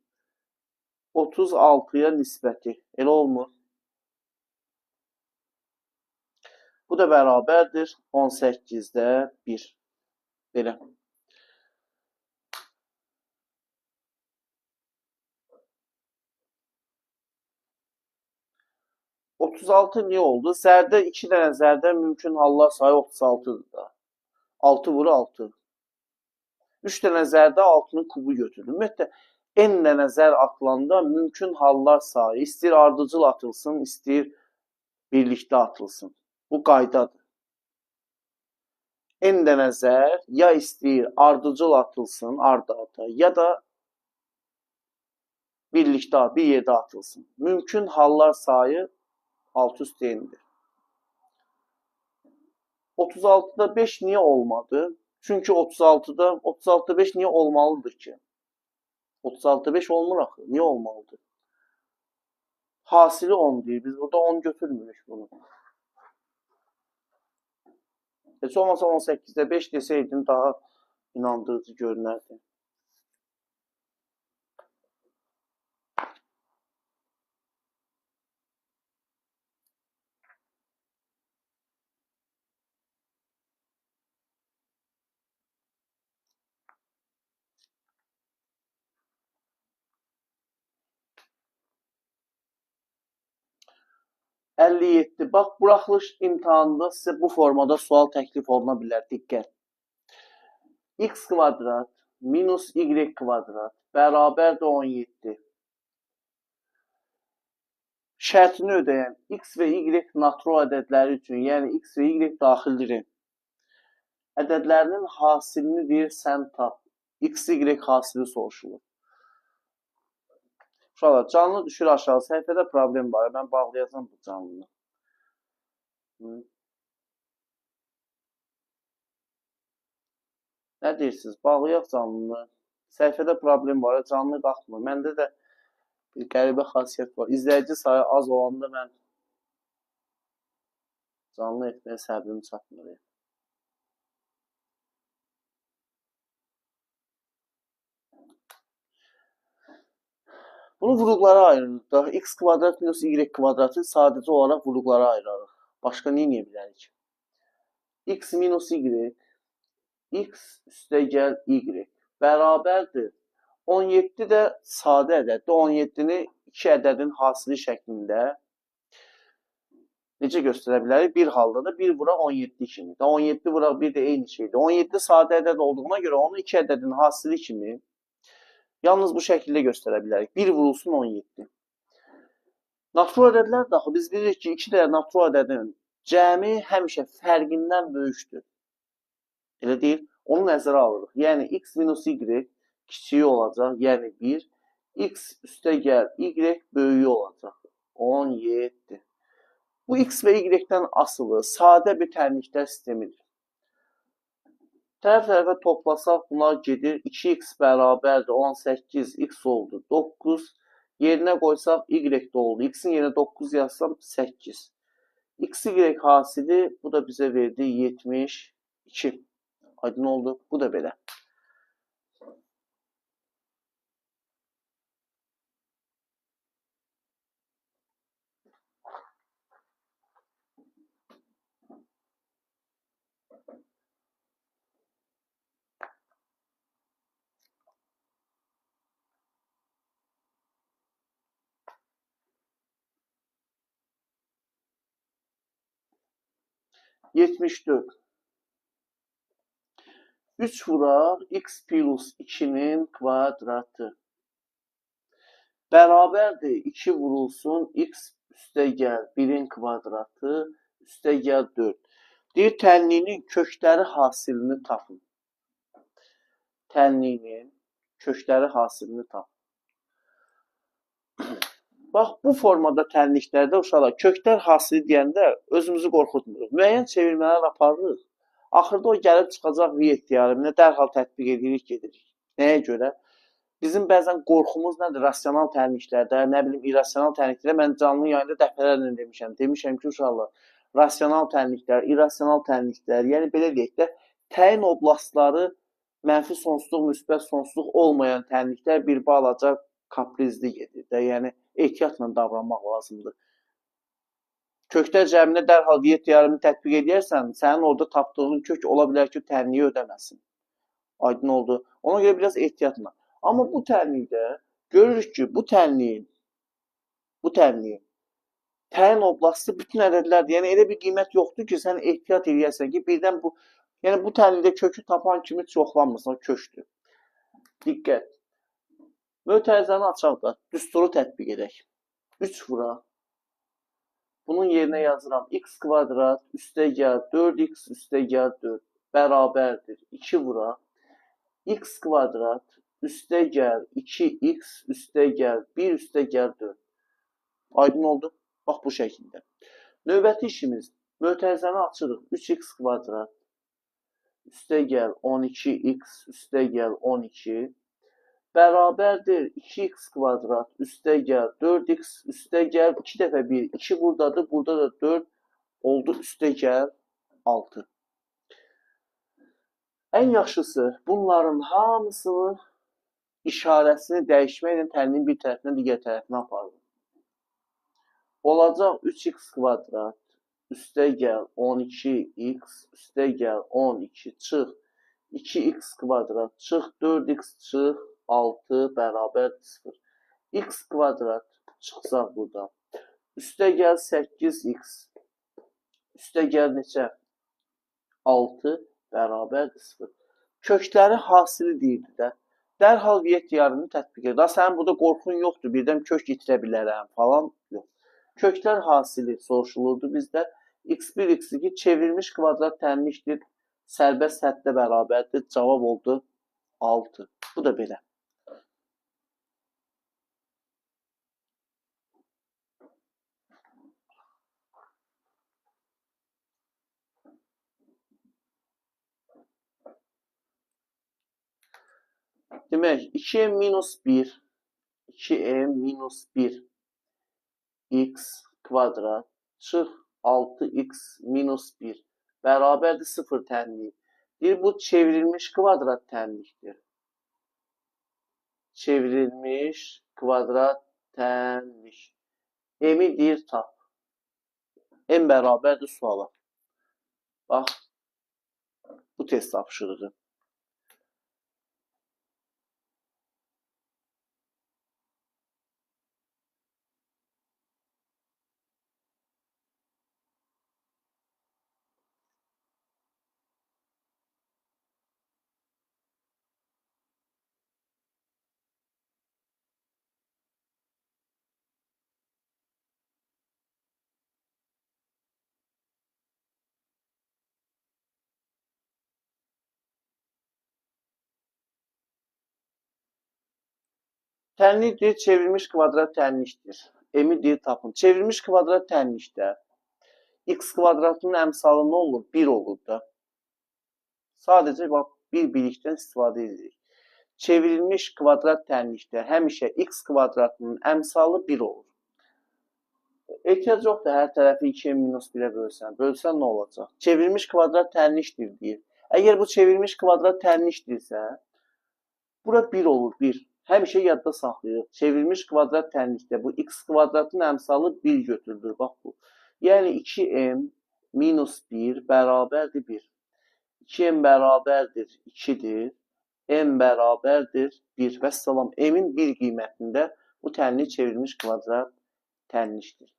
36-ya nisbəti. Elə olmur. Bu da bərabərdir 18-də 1. Belə. 36 niyə oldu? Zərdə 2 dənə zərdə mümkün hallar sayı 36-dır da. 6 vuru 6. 3 dənə zərdə 6-nın kubu götürdü. Ümumiyyətlə, n dənə zər atılanda mümkün hallar sayı istəyir ardıcıl atılsın, istəyir birlikdə atılsın. Bu qaydadır. N dənə zər ya istəyir ardıcıl atılsın, ardı-arda, ya da birlikdə, bir yerdə atılsın. Mümkün hallar sayı 6 üstü n'dir. 36-da 5 niyə olmadı? Çünki 36-da 5 niyə olmalıdır ki? 36-da 5 olmur axı. Niyə olmalıdır? Hasili 10 deyir. Biz burada 10 götürmürük bunu. Heç olmasa 18-də 5 desəydin daha inandırıcı görünərdi. ...57. Bax, buraxılış imtahanında sizə bu formada sual təklif oluna bilər. Diqqət. X kvadrat minus Y kvadrat bərabərdir 17. Şərtini ödəyən X və Y natural ədədləri üçün, yəni X və Y daxildir. Ədədlərinin hasilini deyir, sən tap. X, Y hasili soruşulur. Uşaqlar, canlı düşür aşağı. Səhifədə problem var. Mən bağlayacağam bu canlını. Nə deyirsiniz? Bağlayaq canlını. Səhifədə problem var. Canlı qalxmır. Məndə də bir qəribə xasiyyət var. İzləyici sayı az olanda mən canlı etməyə səbrim çatmır. Bunu vuruqlara ayırırıq da. X kvadrat minus Y kvadratı sadəcə olaraq vuruqlara ayırarıq. Başqa nə edə bilərik? X minus Y, X üstə gəl Y bərabərdir. 17 də sadə ədəddir. 17-ni 2 ədədin hasili şəklində necə göstərə bilərik? Bir halda da 1 vuraq 17 kimi. 17 vuraq 1 də eyni şeydir. 17 sadə ədəd olduğuna görə onu 2 ədədin hasili kimi yalnız bu şəkildə göstərə bilərik. 1 vurulsun 17. Natural ədədlər daxil. Biz bilirik ki, 2 dənə natural ədədin cəmi həmişə fərqindən böyükdür. Elə deyil. Onu nəzərə alırıq. Yəni, x minus y kiçiyi olacaq, yəni 1. X üstə gəl, y böyüyü olacaq. 17. Bu x və y-dən asılı sadə bir tənliklər sistemidir. Tərəf-tərəfə toplasaq bunlar gedir. 2x bərabərdir 18, x oldu 9. Yerinə qoysaq y də oldu. X-in yerinə 9 yazsam 8. X, y hasili bu da bizə verdi 72. Aydın oldu. Bu da belə. ...74. 3 vuraq x plus 2-nin kvadratı. Bərabərdir 2 vurulsun x üstə gəl 1-in kvadratı üstə gəl 4. Deyir, tənliyinin kökləri hasilini tapın. Tənliyinin kökləri hasilini tapın. Bax, bu formada tənliklərdə uşaqlar köklər hasili deyəndə özümüzü qorxutmuruq. Müəyyən çevirmələr aparırıq. Axırda o gəlib çıxacaq Viet teoreminə dərhal tətbiq edirik, gedirik. Nəyə görə? Bizim bəzən qorxumuz nədir? Rasional tənliklərdə, nə bilim, irrasional tənliklərdə mən canlı yayında dəfələrlə demişəm. Demişəm ki, uşaqlar, rasional tənliklər, irrasional tənliklər, yəni belə deyək də, təyin oblastları mənfi sonsuzluq, müsbət sonsuzluq olmayan tənliklər bir balaca Kaprizli gedir də, yəni ehtiyatla davranmaq lazımdır. Köklər cəmində dərhal Viet teoremini tətbiq edərsən, sənin orada tapdığın kök ola bilər ki, tənliyi ödəməsin. Aydın oldu. Ona görə biraz ehtiyatla. Amma bu tənlikdə görürük ki, bu tənliyin təyin oblasti bütün ədədlərdir. Yəni elə bir qiymət yoxdur ki, sən ehtiyat eləyəsən ki, birdən bu, yəni bu tənlikdə kökü tapan kimi çoxlanmırsan, kökdür. Diqqət. Mötərizəni açaq da, düsturu tətbiq edək. 3 vuraq. Bunun yerinə yazıram. X kvadrat üstə gəl 4x üstə gəl 4 bərabərdir. 2 vuraq. X kvadrat üstə gəl 2x üstə gəl 1 üstə gəl 4. Aydın oldu? Bax bu şəkildə. Növbəti işimiz mötərizəni açırıq. 3x kvadrat üstə gəl 12x üstə gəl 12 bərabərdir 2x kvadrat üstə gəl 4x üstə gəl 2 dəfə 1, 2 buradadır, burada da 4 oldu, üstə gəl 6. Ən yaxşısı bunların hamısını işarəsini dəyişməklə tənliyin bir tərəfindən digər tərəfinə aparılır. Olacaq 3x kvadrat üstə gəl 12x üstə gəl 12 çıx 2x kvadrat çıx 4x çıx 6 bərabərdir 0. X kvadrat çıxsaq burada. Üstə gəl 8x. Üstə gəl neçə? 6 bərabərdir 0. Kökləri hasili deyildi də. Dərhal Viet teoremini tətbiq edir. Daha sənin burada qorxun yoxdur. Birdən kök itirə bilərəm falan. Yox. Köklər hasili soruşulurdu bizdə. x1, x2 çevrilmiş kvadrat tənlikdir. Sərbəst həddə bərabərdir. Cavab oldu 6. Bu da belə. Demək, 2m minus 1, 2m minus 1 x kvadrat çıx 6x minus 1 bərabərdir 0 tənliyi. Deyir, bu çevrilmiş kvadrat tənlikdir. Çevrilmiş kvadrat tənlik. M-i deyir, tap. M bərabərdir suala. Bax, bu test tapşırığı. Tənlik deyir, çevrilmiş kvadrat tənlikdir. M-i deyir, tapın. Çevrilmiş kvadrat tənlikdə x kvadratının əmsalı nə olur? 1 olur da. Sadəcə bax, bir bilikdən istifadə edirik. Çevrilmiş kvadrat tənlikdə həmişə x kvadratının əmsalı 1 olur. Ehtiyac yoxdur, hər tərəfi 2m minus 1-ə bölsən. Bölsən nə olacaq? Çevrilmiş kvadrat tənlikdir deyir. Əgər bu çevrilmiş kvadrat tənlikdirsə, bura 1 olur, 1. Həmişə yadda saxlayırıq. Çevrilmiş kvadrat tənlikdə bu x kvadratın əmsalı 1 götürülür. Bax bu. Yəni 2m minus 1 bərabərdir 1. 2m bərabərdir 2-dir. M bərabərdir 1. Vəssalam, m-in 1 qiymətində bu tənlik çevrilmiş kvadrat tənlikdir.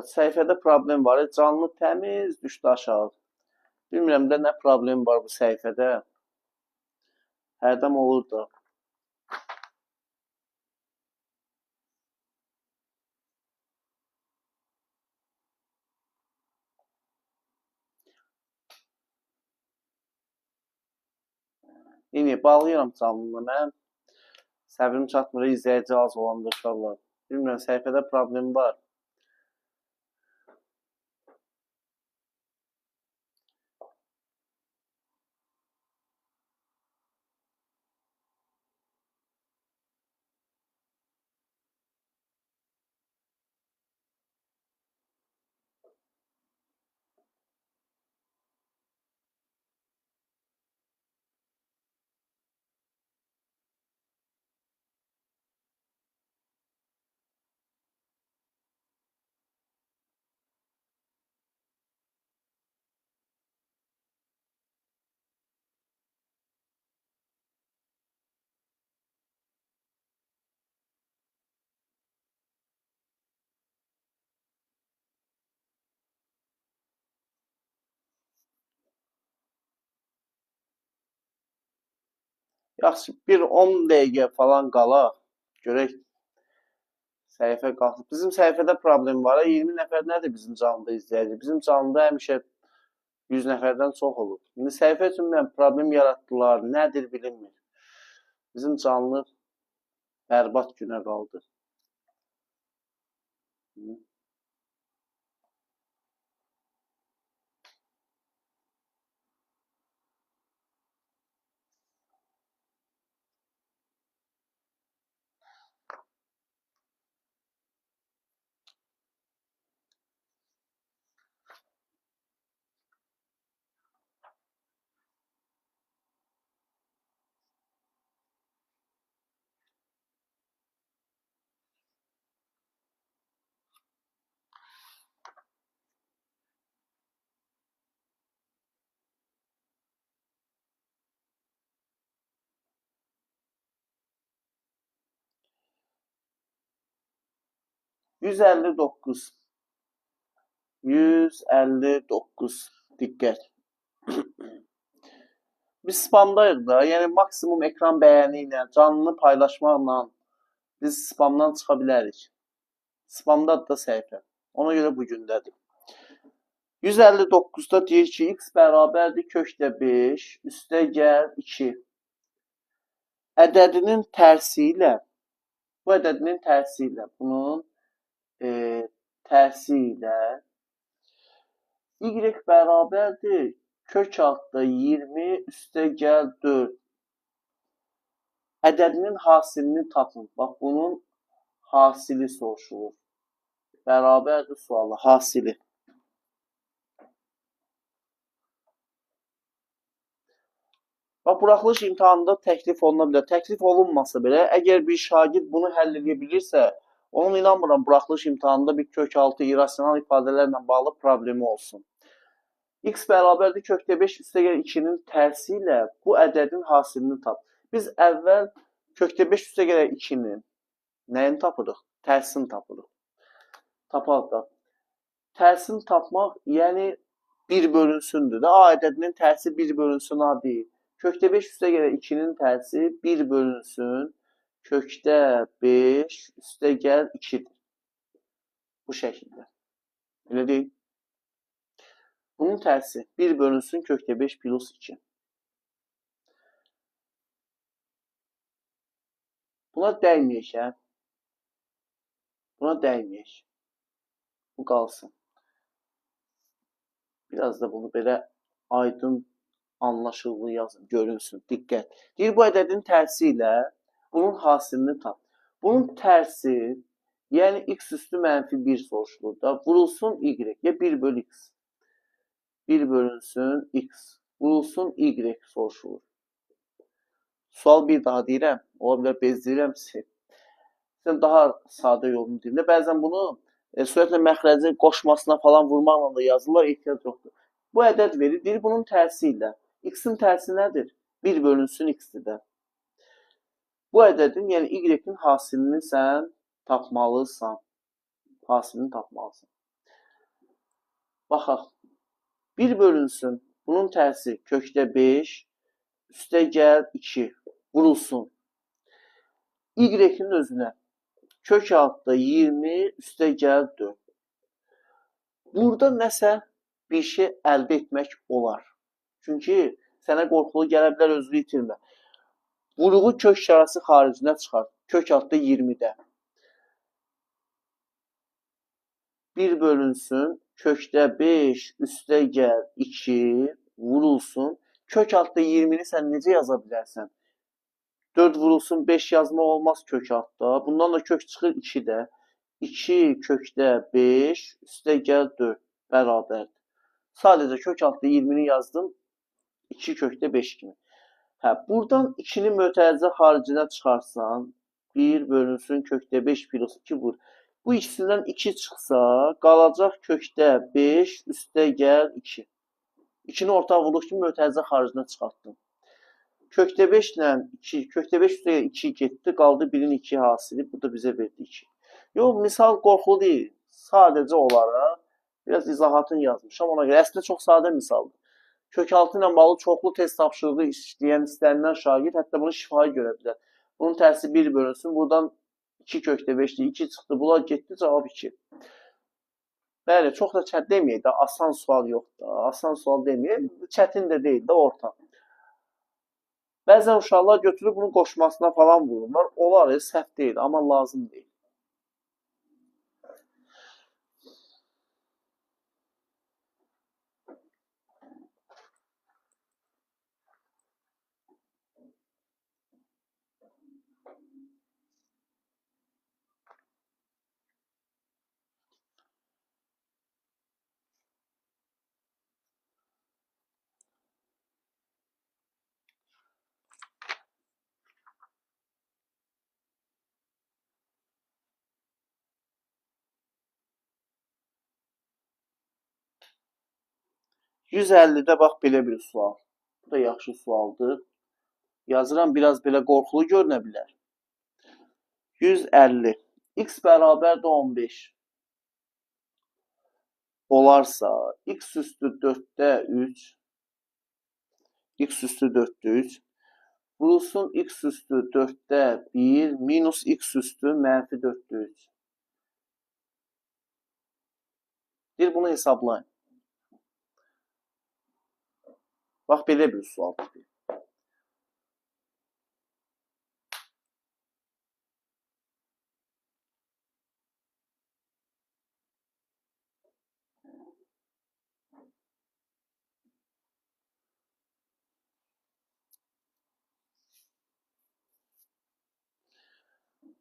Səhifədə problem var. Canlı təmiz düşdü aşağı. Bilmirəm də nə problem var bu səhifədə. Hərdən olur da. İni, bağlayıram canlını mən. Səbrim çatmır, izləyici az olanda uşaqlar. Bilmirəm, səhifədə problem var. Yaxşı, bir 10 dəqiqə falan qalaq. Görək səhifə qalxdı. Bizim səhifədə problem var. 20 nəfər nədir bizim canlıda izləyici? Bizim canlıda həmişə 100 nəfərdən çox olub. İndi səhifə üçün mən problem yaratdılar. Nədir bilinmir. Bizim canlı bərbad günə qaldı. ...159. 159. Diqqət. Biz spamdayıq da. Yəni, maksimum ekran bəyəni ilə, canlını paylaşmaqla biz spamdan çıxa bilərik. Spamdadır da səhifə. Ona görə bu gündədir. 159-da deyir ki, x bərabərdir kökdə 5, üstə gəl 2. Ədədinin tərsi ilə, bu ədədinin tərsi ilə, bunun tərsi ilə y bərabərdir kök altda 20 üstə gəl 4. Ədədinin hasilini tapın. Bax, bunun hasili soruşulur. Bərabərdir sualı, hasili. Bax, buraxılış imtahanında təklif oluna bilər. Təklif olunmasa belə, əgər bir şagird bunu həll edə bilirsə, onun inanmıram buraxılış imtahanında bir kök altı irrasional ifadələrlə bağlı problemi olsun. X bərabərdir kökdə 5 üstə gəl 2-nin tərsi ilə bu ədədin hasilini tap. Biz əvvəl kökdə 5 üstə gəl 2-nin nəyini tapırıq? Tərsini tapırıq. Tapaq da. Tərsini tapmaq, yəni 1 bölünsündür də. A ədədinin tərsi 1 bölünsün A deyil. Kökdə 5 üstə gəl 2-nin tərsi 1 bölünsün. Kökdə 5 üstə gəl 2-dir. Bu şəkildə. Elə deyil. Bunun tərsi 1 bölünsün kökdə 5 plus 2. Buna dəyməyək, hə? Buna dəyməyək. Bu qalsın. Biraz da bunu belə aydın, anlaşıllı yazın, görünsün. Diqqət. Deyir, bu ədədin tərsi ilə bunun hasilini tap. Bunun tərsi, yəni x üstü mənfi 1 soruşulur da, vurulsun y, ya 1 bölü x. 1 bölünsün x, vurulsun y soruşulur. Sual bir daha deyirəm, ola bilər bezdirəm sizi. Sən daha sadə yolunu deyim də. Bəzən bunu sürətlə məxrəci qoşmasına falan vurmaqla da yazırlar, ehtiyac yoxdur. Bu ədəd verir, deyir bunun tərsi ilə. X-in tərsi nədir? 1 bölünsün x-dir də. Bu ədədin, yəni y-in hasilini sən tapmalısan. Hasilini tapmalısan. Baxaq. 1 bölünsün. Bunun tərsi kökdə 5, üstə gəl 2, vurulsun. Y-in özünə kök altda 20, üstə gəl 4. Burada nəsə bir şey əldə etmək olar. Çünki sənə qorxulu gələ bilər, özünü itirmə. Vuruğu kök işarəsi xaricinə çıxar. Kök altda 20-də. 1 bölünsün. Kökdə 5, üstə gəl 2, vurulsun. Kök altda 20-ni sən necə yaza bilərsən? 4 vurulsun 5 yazmaq olmaz kök altda. Bundan da kök çıxır 2-də. 2 kökdə 5, üstə gəl 4 bərabərdir. Sadəcə kök altda 20-ni yazdım. 2 kökdə 5 kimi. Hə, buradan 2-ni mötərizə xaricinə çıxarsan, 1 bölünsün kökdə 5 plus 2 vur. Bu ikisindən 2 çıxsa, qalacaq kökdə 5, üstə gəl 2. 2-ni ortaq vurduq kimi mötərizə xaricinə çıxartdım. Kökdə 5 ilə 2, kökdə 5 üstə 2 getdi, qaldı 1-in 2 hasili, bu da bizə verdi 2. Yox, misal qorxulu deyil. Sadəcə olaraq biraz izahatını yazmışam ona görə. Əslində çox sadə misaldır. Kök 6 ilə bağlı çoxlu test tapşırığı işləyən istənilən şagird hətta bunu şifahi görə bilər. Bunun tərsi 1 bölünsün. Buradan 2 kökdə 5-dir, 2 çıxdı. Bunlar getdi, cavab 2. Bəli, çox da çətin deməyək də, asan sual yoxdur. Asan sual deməyək, çətin də deyil də, orta. Bəzən uşaqlar götürüb bunun qoşmasına falan vururlar. Olar, səhv deyil, amma lazım deyil. ...150-də bax belə bir sual. Bu da yaxşı sualdır. Yazıram, biraz belə qorxulu görünə bilər. 150. X bərabərdir 15. Olarsa, x üstü 4-də 3, x üstü 4-də 3, vurulsun x üstü 4-də 1, minus x üstü mənfi 4-də 3. Deyir, bunu hesablayın. Bax, belə bir sual tipi.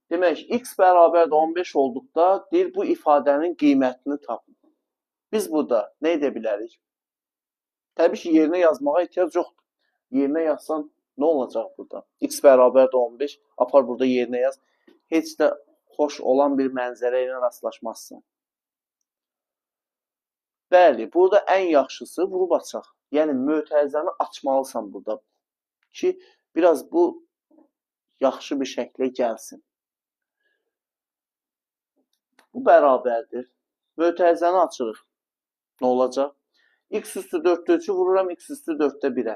Demək, x bərabərdir 15 olduqda, deyir, bu ifadənin qiymətini tapın. Biz burada nə edə bilərik? Təbii ki, yerinə yazmağa ehtiyac yoxdur. Yerinə yazsan, nə olacaq burada? X bərabərdir 15, apar burada yerinə yaz. Heç də xoş olan bir mənzərə ilə rastlaşmazsan. Bəli, burada ən yaxşısı vurub açaq. Yəni, mötərizəni açmalısan burada ki, biraz bu yaxşı bir şəklə gəlsin. Bu bərabərdir. Mötərizəni açırıq. Nə olacaq? X üstü 4-də 3-ü vururam, x üstü 4-də 1-ə.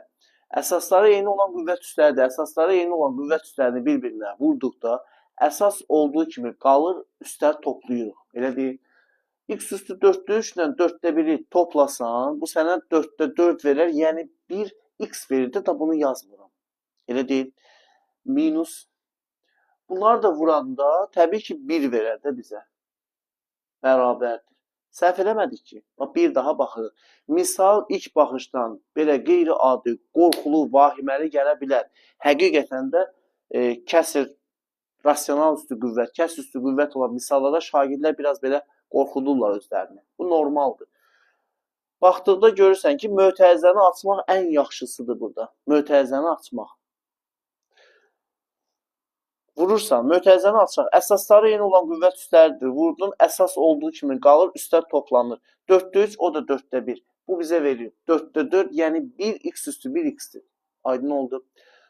Əsasları eyni olan qüvvət üstləridir. Əsasları eyni olan qüvvət üstlərini bir-birinə vurduqda əsas olduğu kimi qalır, üstlər toplayırıq. Elə deyil. X üstü 4-də 3 ilə 4-də 1-i toplasan, bu sənə 4-də 4 verər, yəni 1 x verir də, da bunu yazmıram. Elə deyil. Minus. Bunları da vuranda təbii ki 1 verər də bizə. Bərabərdir. Səhv eləmədik ki. Bax, bir daha baxırıq. Misal ilk baxışdan belə qeyri-adi, qorxulu, vahiməli gələ bilər. Həqiqətən də kəsir, rasional üstü qüvvət, kəsir üstü qüvvət olan misallarda şagirdlər biraz belə qorxudurlar özlərini. Bu normaldır. Baxdıqda görürsən ki, mötərizəni açmaq ən yaxşısıdır burada. Mötərizəni açmaq. Vurursan, mötərizəni açaq. Əsasları eyni olan qüvvət üstləridir. Vurdun, əsas olduğu kimi qalır, üstlər toplanır. 4-də 3, o da 4-də 1. Bu bizə verir. 4-də 4, yəni 1x üstü 1x-dir. Aydın oldu.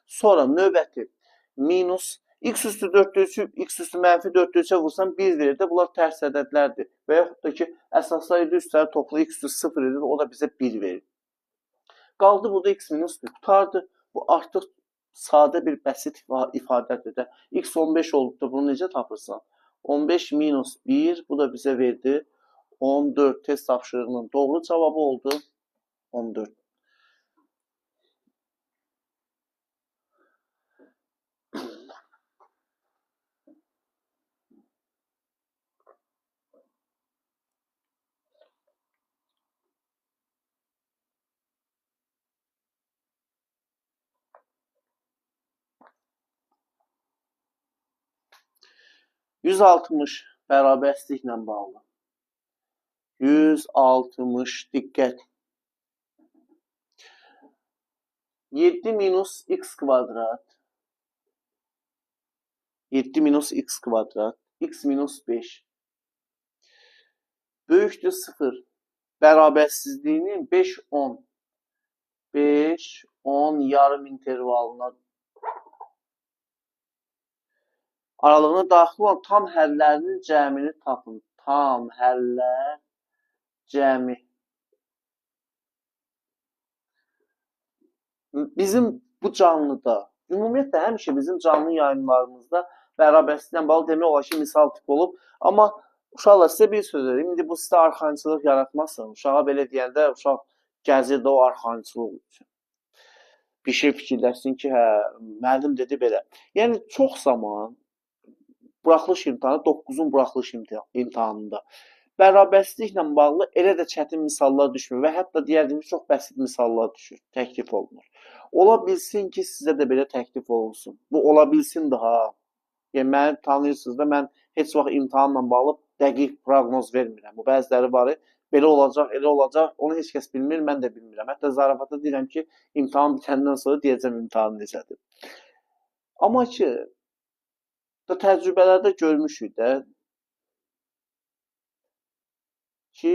Sonra növbəti minus x üstü 4-də 3-ü, x üstü mənfi 4-də 3-ə vursan 1 verir də. Bunlar tərs ədədlərdir. Və yaxud da ki, əsaslar idi, üstləri toplu x üstü 0 edir, o da bizə 1 verir. Qaldı burada x minus 1. Qutardı. Bu artıq sadə bir bəsit ifadədir də. X 15 olduqda bunu necə tapırsan? 15 minus 1, bu da bizə verdi 14. Test tapşırığının doğru cavabı oldu 14. ...160 bərabərsizliklə bağlı. 160, diqqət. 7 minus x kvadrat. 7 minus x kvadrat. X minus 5. Böyükdür 0. Bərabərsizliyinin 5, 10. 5, 10 yarım intervalına aralığına daxil olan tam həllərinin cəmini tapın. Tam həllər cəmi. Bizim bu canlıda, ümumiyyətlə həmişə bizim canlı yayımlarımızda bərabərsizliklə bağlı demək olar ki, misal tip olub. Amma uşaqlar, sizə bir söz deyim. İndi bu sizə arxayınçılıq yaratmasın. Uşağa belə deyəndə uşaq gəzir də o arxayınçılıq üçün. Bir şey fikirləşsin ki, hə, müəllim dedi belə. Yəni, çox zaman buraxılış imtahanı, 9-un buraxılış imtahanında bərabərsizliklə bağlı elə də çətin misallar düşmür və hətta deyərdim ki, çox bəsit misallar düşür, təklif olunur. Ola bilsin ki, sizə də belə təklif olunsun. Bu, ola bilsin daha. Yəni, məni tanıyırsınız da, mən heç vaxt imtahanla bağlı dəqiq proqnoz vermirəm. Bu, bəziləri var, belə olacaq, elə olacaq, onu heç kəs bilmir, mən də bilmirəm. Hətta zarafata deyirəm ki, imtahan bitəndən sonra deyəcəm imtahan necədir. Amma ki, da təcrübələrdə görmüşük də ki,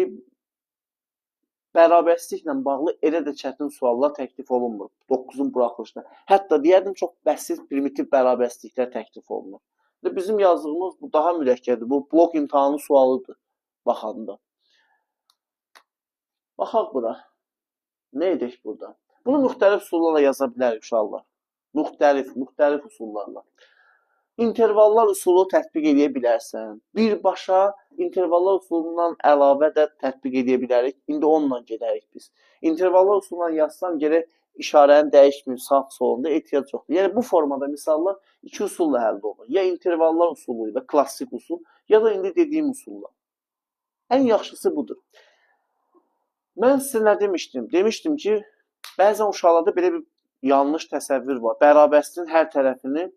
bərabərsizliklə bağlı elə də çətin suallar təklif olunmur 9-un buraxılışında. Hətta deyərdim, çox bəsit, primitiv bərabərsizliklər təklif olunur. Bizim yazdığımız bu daha mürəkkəbdir. Bu, blok imtahanı sualıdır baxanda. Baxaq bura. Nə edək burada? Bunu müxtəlif üsullarla yaza bilərik uşaqlar. Müxtəlif üsullarla. İntervallar üsulu tətbiq edə bilərsən. Birbaşa intervallar üsulundan əlavə də tətbiq edə bilərik. İndi onunla gedərik biz. İntervallar üsulundan yazsam gərək işarəni dəyişməyib sağ solunda ehtiyac yoxdur. Yəni bu formada misallar iki üsulla həll olunur. Ya intervallar üsulu ilə, klassik usul, ya da indi dediyim usulla. Ən yaxşısı budur. Mən sizə nə demişdim? Demişdim ki, bəzən uşaqlarda belə bir yanlış təsəvvür var. Bərabərsizliyin hər tərəfini,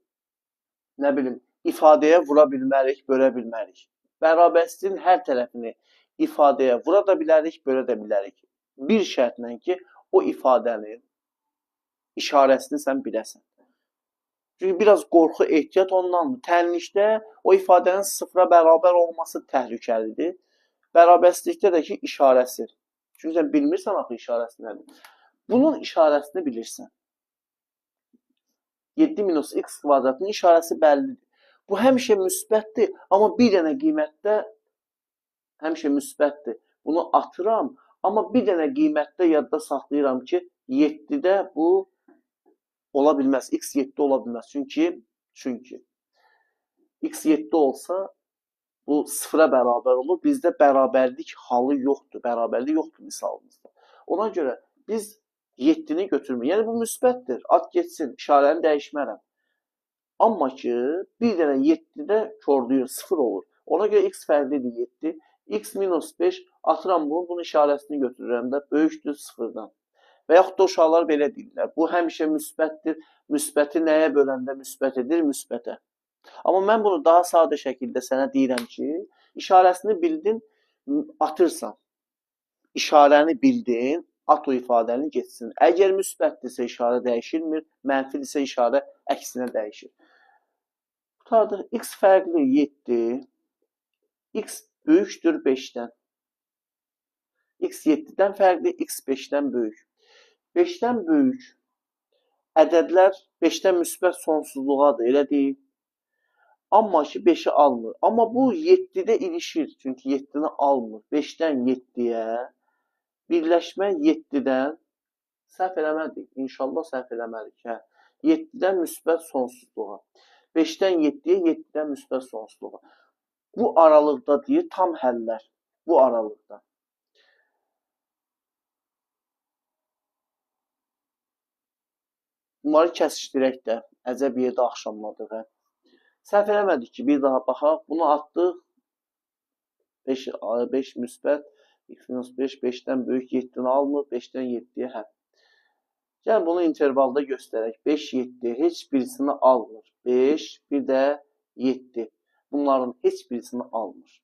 nə bilim, ifadəyə vura bilmərik, bölə bilmərik. Bərabərsizliyin hər tərəfini ifadəyə vura da bilərik, bölə də bilərik. Bir şərtlə ki, o ifadənin işarəsini sən biləsən. Çünki biraz qorxu, ehtiyat ondandır. Tənlikdə o ifadənin sıfıra bərabər olması təhlükəlidir. Bərabərsizlikdə də ki, işarəsi. Çünki sən bilmirsən axı işarəsi nədir. Bunun işarəsini bilirsən. 7 minus x kvadratının işarəsi bəllidir. Bu həmişə müsbətdir, amma bir dənə qiymətdə həmişə müsbətdir. Bunu atıram, amma bir dənə qiymətdə yadda saxlayıram ki, 7-də bu ola bilməz. X 7 ola bilməz. Çünki x 7 olsa bu sıfıra bərabər olur. Bizdə bərabərlik halı yoxdur. Bərabərlik yoxdur misalımızda. Ona görə biz 7-ni götürmürük. Yəni bu müsbətdir. At getsin. İşarəni dəyişmərəm. Amma ki, bir dənə 7-də korlayır, 0 olur. Ona görə x fərqlidir 7. X minus 5 atıram bunu, bunun işarəsini götürürəm də, böyükdür 0-dan. Və yaxud da uşaqlar belə deyirlər. Bu həmişə müsbətdir. Müsbəti nəyə böləndə müsbət edir? Müsbətə. Amma mən bunu daha sadə şəkildə sənə deyirəm ki, işarəsini bildin, atırsan. İşarəni bildin, at o ifadəni getsin. Əgər müsbətdirsə işarə dəyişilmir, mənfidirsə işarə əksinə dəyişir. Qurtardıq. X fərqli 7, X böyükdür 5-dən. X 7-dən fərqli, X 5-dən böyük. 5-dən böyük ədədlər 5-dən müsbət sonsuzluğadır, elə deyil. Amma ki, 5-i almır. Amma bu 7-də ilişir, çünki 7-ni almır. 5-dən 7-yə, birləşmə 7-dən, səhv eləmədik, inşallah səhv eləmədik. Hə. 7-dən müsbət sonsuzluğa. 5-dən 7-yə, 7-dən müsbət sonsuzluğa. Bu aralıqda deyir, tam həllər. Bu aralıqda. Bunları kəsişdirək də, əcəb yerdə axşamladıq. Hə. Səhv eləmədik ki, bir daha baxaq. Bunu atdıq. 5 müsbət, x minus 5, 5-dən böyük 7-ni almır, 5-dən 7-yə hə. Gəl bunu intervalda göstərək. 5, 7, heç birisini almır. 5, bir də 7. Bunların heç birisini almır.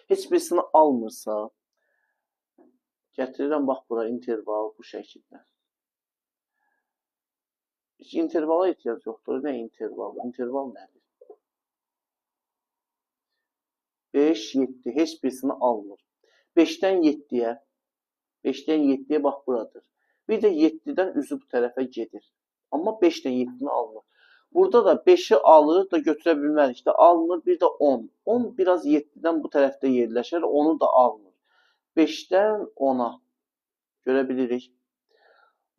Heç birisini almırsa, gətirirəm, bax bura interval bu şəkildə. Heç intervala ehtiyac yoxdur. Nə interval? İnterval nədir? 5, 7, heç birisini almır. 5-dən 7-yə, 5-dən 7-yə bax buradır. Bir də 7-dən üzü bu tərəfə gedir. Amma 5-dən 7-ni almır. Burada da 5-i alır da götürə bilmərik də almır. Bir də 10. 10 biraz 7-dən bu tərəfdə yerləşər, onu da almır. 5-dən 10-a görə bilirik.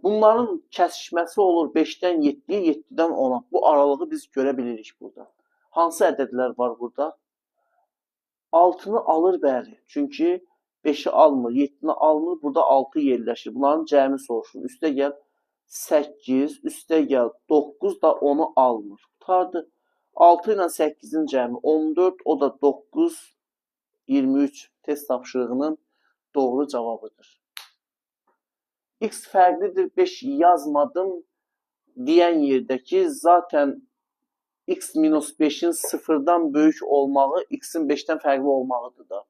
Bunların kəsişməsi olur 5-dən 7-yə, 7-dən 10-a. Bu aralığı biz görə bilirik burada. Hansı ədədlər var burada? 6-nı alır bəli. Çünki 5-i almır, 7-ni almır. Burada 6 yerləşir. Bunların cəmi soruşur. Üstə gəl 8, üstə gəl 9 da 10-u almır. Qurtardı. 6 ilə 8-in cəmi 14, o da 9, 23 test tapşırığının doğru cavabıdır. X fərqlidir 5 yazmadım deyən yerdəki zaten x minus 5-in sıfırdan böyük olmağı x-in 5-dən fərqli olmağıdır da.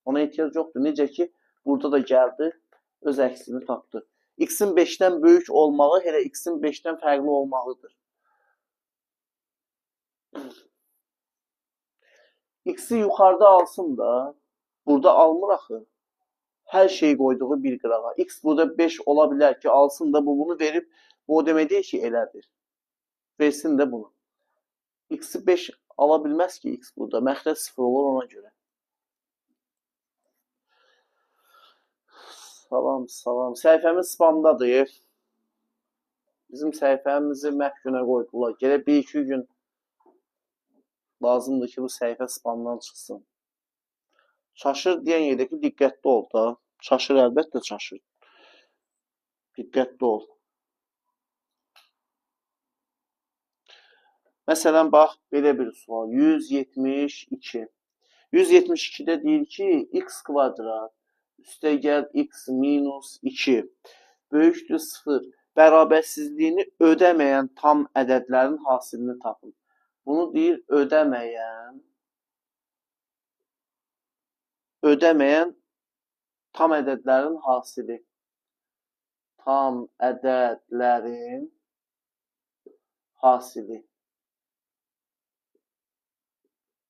Ona ehtiyac yoxdur. Necə ki, burada da gəldi, öz əksini tapdı. X-in 5-dən böyük olmağı elə x-in 5-dən fərqli olmağıdır. X-i yuxarıda alsın da, burada almır axı. Hər şeyi qoyduğu bir qırağa. X burada 5 ola bilər ki, alsın da bu bunu verib, bu o demək deyil ki, elədir. Versin də bunu. X-i 5 ala bilməz ki, X burada. Məxrəc 0 olur ona görə. Salam, salam. Səhifəmiz spamdadır. Bizim səhifəmizi məhv günə qoydular. Gərək 1-2 gün lazımdır ki, bu səhifə spamdan çıxsın. Çaşır deyən yerdəki diqqətli ol da. Çaşır, əlbəttə çaşır. Diqqətli ol. Məsələn, bax, belə bir sual. 172. 172-də deyir ki, x kvadrat üstə gəl x minus 2 böyükdür 0. Bərabərsizliyini ödəməyən tam ədədlərin hasilini tapın. Bunu deyir ödəməyən tam ədədlərin hasili. Tam ədədlərin hasili.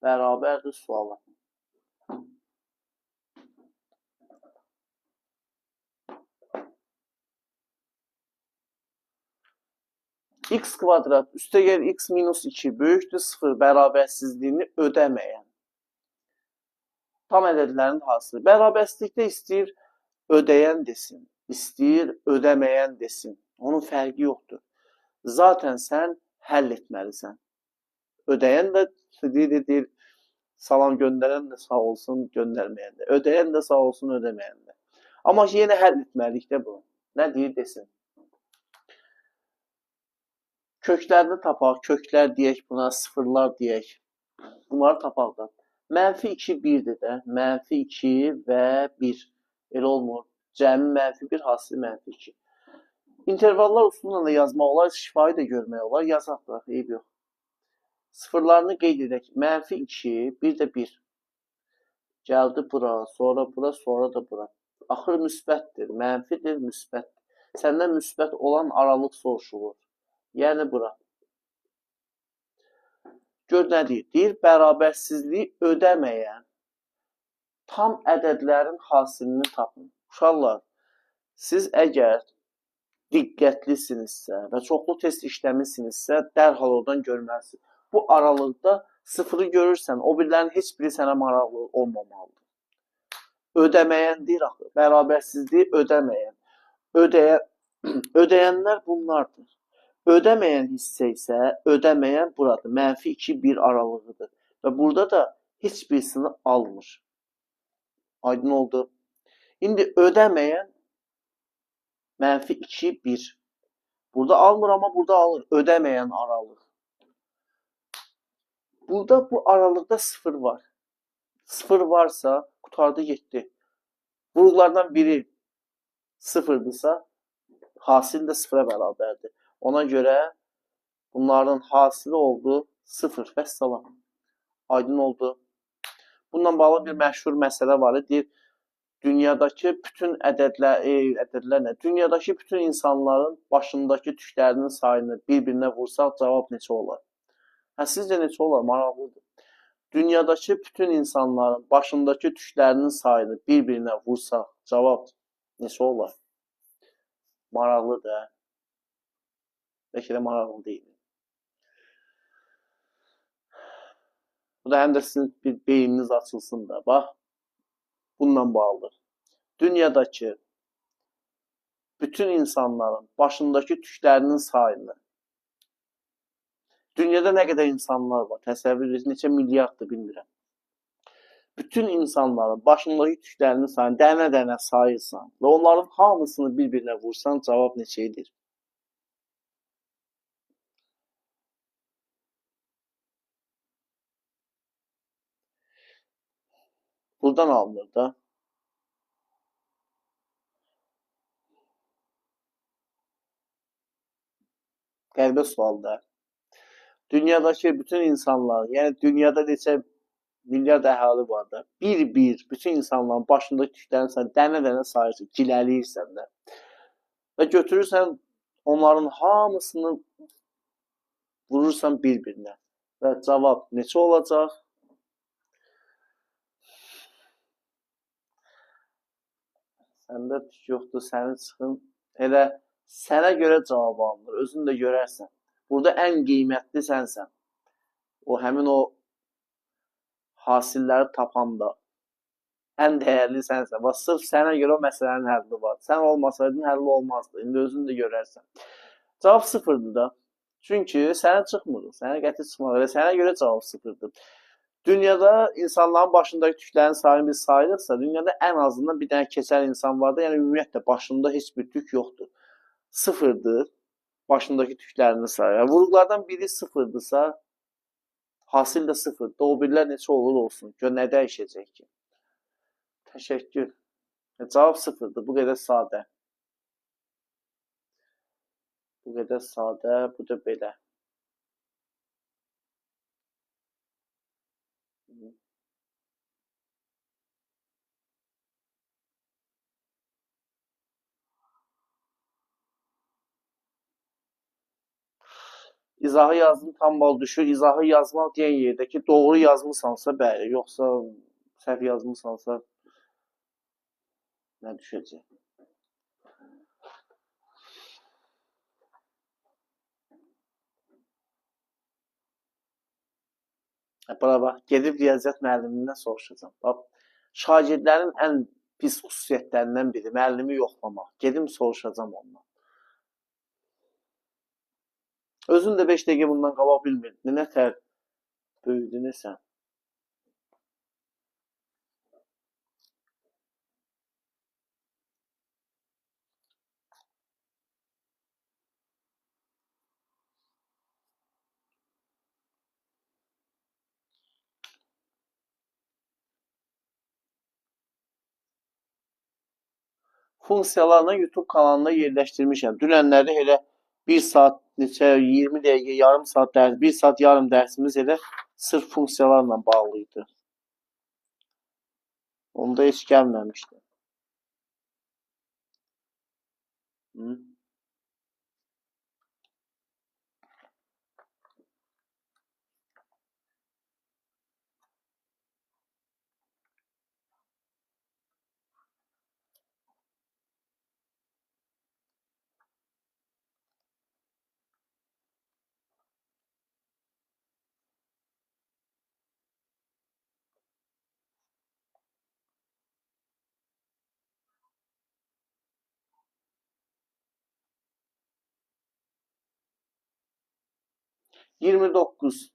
Bərabərdir suala. X kvadrat üstə gəl x minus 2 böyükdür 0 bərabərsizliyini ödəməyən tam ədədlərin hasili. Bərabərsizlikdə istəyir ödəyən desin, istəyir ödəməyən desin. Onun fərqi yoxdur. Zaten sən həll etməlisən. Ödəyən də deyir, salam göndərən də sağ olsun, göndərməyən də. Ödəyən də sağ olsun, ödəməyən də. Amma ki, yenə həll etməliyik də bunu. Nə deyir desin. Köklərini tapaq, köklər deyək buna, sıfırlar deyək. Bunları tapaq da. Mənfi 2, 1-dir də. Mənfi 2 və 1. Elə olmur. Cəmi mənfi 1, hasili mənfi 2. İntervallar usulunla da yazmaq olar, şifahi də görmək olar. Yazaq da, eyb yox. Sıfırlarını qeyd edək. Mənfi 2, bir də 1. Gəldi bura, sonra bura, sonra da bura. Axır müsbətdir, mənfidir, müsbətdir. Səndən müsbət olan aralıq soruşulur. Yəni bura. Gör nə deyir? Deyir, bərabərsizliyi ödəməyən tam ədədlərin hasilini tapın. Uşaqlar, siz əgər diqqətlisinizsə və çoxlu test işləmişsinizsə, dərhal oradan görməlisiniz. Bu aralıqda sıfırı görürsən, o birilərin heç biri sənə maraqlı olmamalıdır. Ödəməyən deyir axı, bərabərsizliyi ödəməyən. Ödəyənlər bunlardır. Ödəməyən hissə isə ödəməyən buradır. Mənfi 2, 1 aralığıdır. Və burada da heç birisini almır. Aydın oldu. İndi ödəməyən mənfi 2, 1. Burada almır, amma burada alır. Ödəməyən aralıq. Burada bu aralıqda 0 var. 0 varsa qurtardı getdi. Vuruqlardan biri 0-dırsa hasil də 0-a bərabərdir. Ona görə bunların hasili oldu 0. Vəssalam. Aydın oldu. Bununla bağlı bir məşhur məsələ var. Deyir, dünyadakı bütün ədədlər nə? Dünyadakı bütün insanların başındakı tüklərinin sayını bir-birinə vursaq cavab neçə olar? Hə, sizcə neçə olar? Maraqlıdır. Dünyadakı bütün insanların başındakı tüklərinin sayını bir-birinə vursaq cavab neçə olar? Maraqlıdır, hə? Bəlkə də maraqlı deyil. Bu da həm də sizin bir beyniniz açılsın da. Bax, bununla bağlıdır. Dünyadakı Bütün insanların başındakı tüklərinin sayını. Dünyada nə qədər insanlar var, təsəvvür edin, neçə milyarddır bilmirəm. Bütün insanların başındakı tüklərinin sayını dənə-dənə sayırsan və onların hamısını bir-birinə vursan, cavab neçə edir? Buradan alınır da. Qəribə sualdır. Dünyadakı bütün insanlar, yəni dünyada neçə milyard əhali var da, bir-bir bütün insanların başındakı tüklərini sən dənə-dənə sayırsan, giləliyirsən də və götürürsən onların hamısını vurursan bir-birinə və cavab neçə olacaq? Səndə tük yoxdur, sənin çıxın. Elə sənə görə cavab alınır, özün də görərsən. Burada ən qiymətli sənsən. O, həmin o hasilləri tapanda ən dəyərli sənsən. Bax, sırf sənə görə o məsələnin həlli var. Sən olmasaydın, həlli olmazdı. İndi özün də görərsən. Cavab sıfırdır da. Çünki sənə çıxmır. Sənə qəti çıxmır. Elə sənə görə cavab sıfırdır. Dünyada insanların başındakı tüklərin sayını biz sayırıqsa, dünyada ən azından bir dənə keçən insan var da, yəni ümumiyyətlə başında heç bir tük yoxdur. Sıfırdır. Başındakı tüklərini sayır. Vuruqlardan biri sıfırdırsa, hasil də sıfırdır. O birilər neçə olur olsun. Gör, nə dəyişəcək ki? Təşəkkür. Cavab sıfırdır. Bu qədər sadə. Bu qədər sadə. Bu da belə. İzahı yazdım, tam bal düşür. İzahı yazmaq deyən yerdə ki, doğru yazmısansa, bəli, yoxsa səhv yazmısansa, nə düşəcək? Bura bax, gedib riyaziyyat müəllimindən soruşacağam. Bax, şagirdlərin ən pis xüsusiyyətlərindən biri, müəllimi yoxlamaq. Gedim soruşacağam ondan. Özün də 5 dəqiqə bundan qabaq bilmirdin. Nə tər böyüdün sən? Funksiyalarını YouTube kanalında yerləşdirmişəm. Dünənlərdə elə 1 saat neçə, 20 dəqiqə, yarım saat dərs, 1 saat yarım dərsimiz elə sırf funksiyalarla bağlı idi. Onda heç gəlməmişdi. Hı? ...29.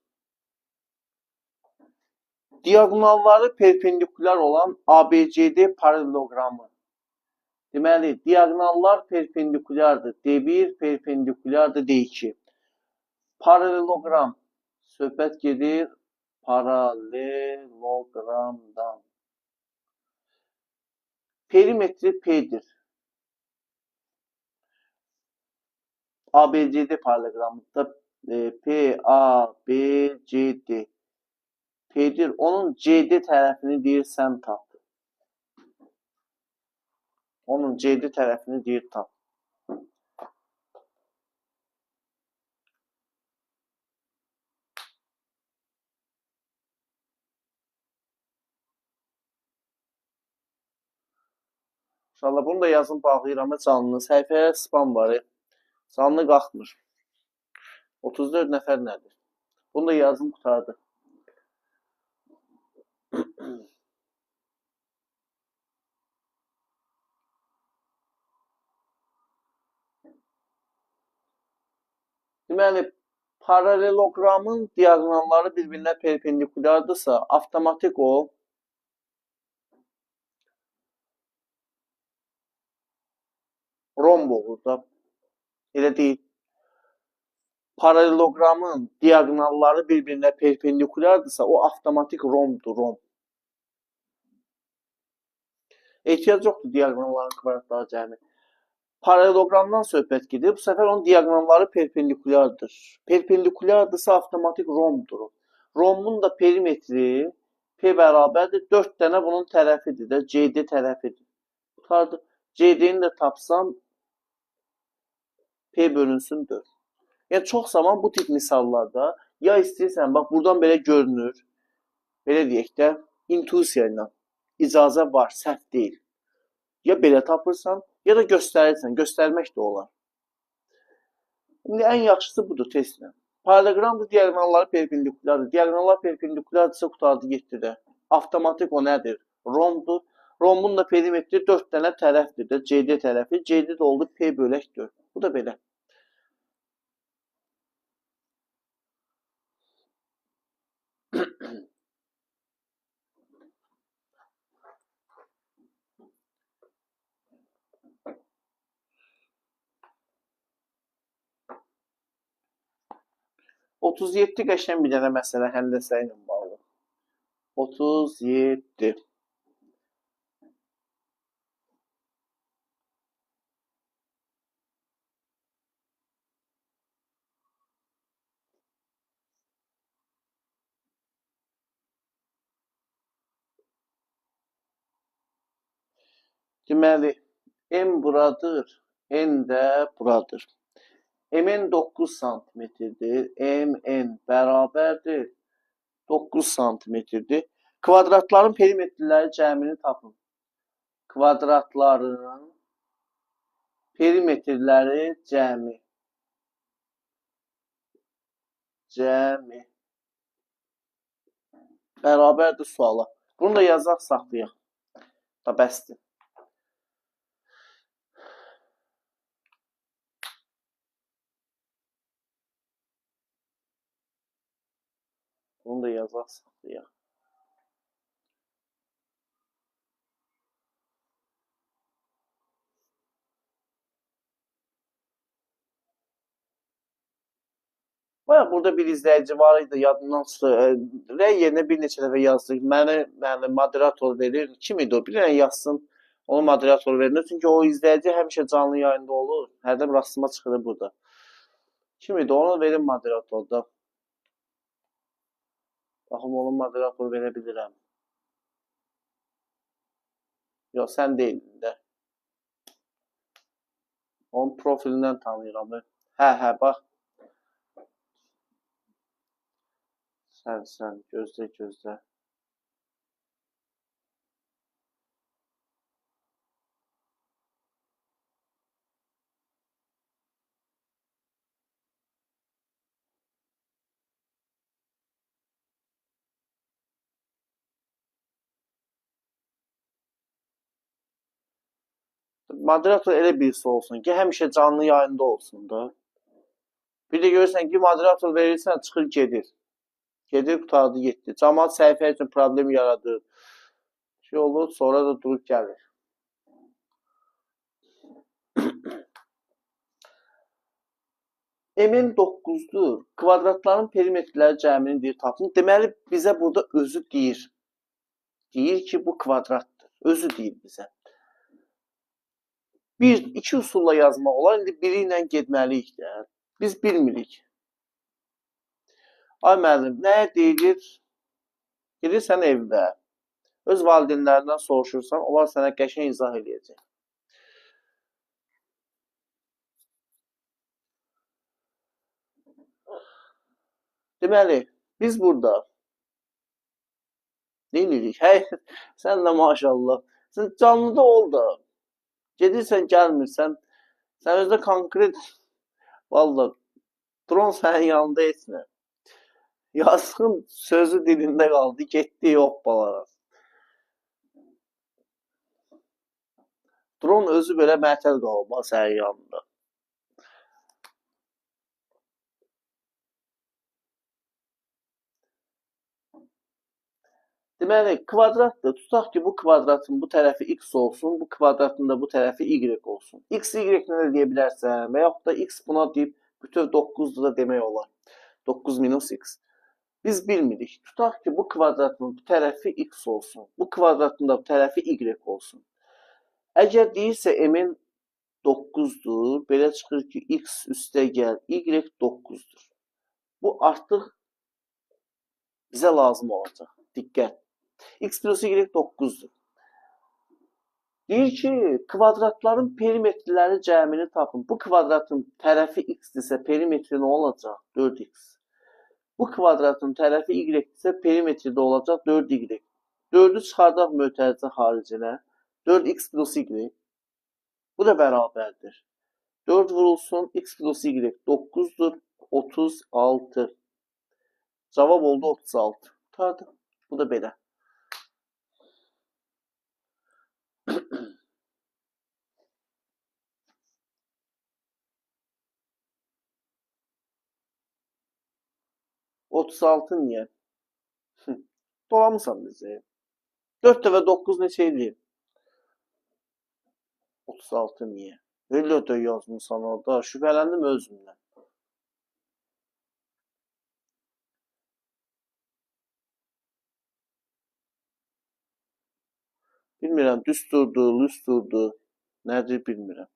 Diagonalları perpendikulyar olan ABCD paralelogramı. Deməli, diagonallar perpendikulyardır. D1 perpendikulyardır D2. Paralelogram. Söhbət gedir paralelogramdan. Perimetri P'dir. ABCD paralelogramında P, A, B, C, D. P'dir. Onun CD tərəfini deyir, sən tap. Onun CD tərəfini deyir, tap. İnşallah bunu da yazın, bağlayıram canlı. Səhifəyə spam var. Canlı qalxmır. 34 nəfər nədir? Bunu da yazım, qurtardı. Deməli, paraleloqramın diaqonalları bir-birinə perpendikulyardırsa, avtomatik o romb olur da. Elə deyil. Paraleloqramın diaqonalları bir-birinə perpendikulyardırsa, o avtomatik rombdur, romb. Ehtiyac yoxdur diaqonalların kvadratları cəmi. Paraleloqramdan söhbət gedir. Bu səfər onun diaqonalları perpendikulyardır. Perpendikulyardırsa avtomatik rombdur. Rombun da perimetri P bərabərdir. 4 dənə bunun tərəfidir də, CD tərəfidir. Qutardı. CD-ni də tapsam P bölünsün 4. Yəni, çox zaman bu tip misallarda ya istəyirsən, bax, buradan belə görünür, belə deyək də, intuisiya ilə icazə var, səhv deyil. Ya belə tapırsan, ya da göstərirsən, göstərmək də olar. İndi ən yaxşısı budur testlə. Paraleloqramda diaqonalları perpendikulyardır. Diaqonallar perpendikulyardırsa qutardı getdi də. Avtomatik o nədir? Rombdur. Rombun da perimetri 4 dənə tərəfdir də, CD tərəfi. CD də oldu P bölək 4. Bu da belə. ...37 qəşəng bir dənə məsələ həndəsə ilə bağlı. 37. Deməli, M buradır, N də buradır. MN 9 santimetrdir, MN bərabərdir 9 santimetrdir. Kvadratların perimetrləri cəmini tapın. Kvadratların perimetrləri cəmi. Cəmi. Bərabərdir suala. Bunu da yazaq, saxlayaq. Da bəsdir. Bunu da yazaq, saxlayaq. Bayaq burada bir izləyici var idi, yadından çıxdı. Rəy yerinə bir neçə dəfə yazdıq. Məni moderator verir. Kim idi o? Bir dənə yazsın, onu moderator verir. Çünki o izləyici həmişə canlı yayında olur. Hərdən rastıma çıxır burada. Kim idi? Onu verin moderatorda. Baxım, onu moderator verə bilirəm. Yox, sən deyildin də. Onun profilindən tanıyıram. Hə, hə, bax. Sən, gözlə, gözlə. Moderator elə birisi olsun ki, həmişə canlı yayında olsun da. Bir də görürsən ki, moderator verirsən, çıxır, gedir. Gedir, qurtardı, getdi. Camaat səhifə üçün problem yaradır. Şey olur, sonra da durub gəlir. MN 9-dur. Kvadratların perimetrləri cəmini deyir, tapın. Deməli, bizə burada özü deyir. Deyir ki, bu kvadratdır. Özü deyir bizə. Bir, iki usulla yazmaq olar. İndi biri ilə getməliyik də. Biz bilmirik. Ay müəllim, nəyə deyilir? Gedirsən evdə, öz valideynlərindən soruşursan, onlar sənə qəşəng izah eləyəcək. Deməli, biz burada nə edirik? Hey, sən də maşallah. Sən canlıda ol da. Gedirsən, gəlmirsən. Sən özdə konkret, vallah, dron sənin yanında heç nə. Yazığın sözü dilində qaldı, getdi hoppalara. Dron özü belə məətəl qalıb sənin yanında. Deməli, kvadratdır. Tutaq ki, bu kvadratın bu tərəfi x olsun, bu kvadratın da bu tərəfi y olsun. X, y nə də deyə bilərsən və yaxud da x buna deyib bütöv 9-dur da demək olar. 9 minus x. Biz bilmirik. Tutaq ki, bu kvadratın bu tərəfi x olsun, bu kvadratın da bu tərəfi y olsun. Əgər deyirsə m-in 9-dur, belə çıxır ki, x üstə gəl, y 9-dur. Bu artıq bizə lazım olacaq. Diqqət. X plus y 9-dur. Deyir ki, kvadratların perimetrləri cəmini tapın. Bu kvadratın tərəfi x-dirsə, perimetri nə olacaq? 4x. Bu kvadratın tərəfi y-dirsə, perimetri də olacaq 4y. 4-ü çıxardaq mötərizə xaricinə. 4x plus y. Bu da bərabərdir. 4 vurulsun, x plus y 9-dur, 36. Cavab oldu 36. Qurtardı. Bu da belə. ...36 niyə? Dolamısan bizi. 4 dəfə 9 neçə eləyir? 36 niyə? Elə də yazmısan orada. Şübhələndim özümdən. Bilmirəm, düsturdur, lüsturdur, nədir bilmirəm.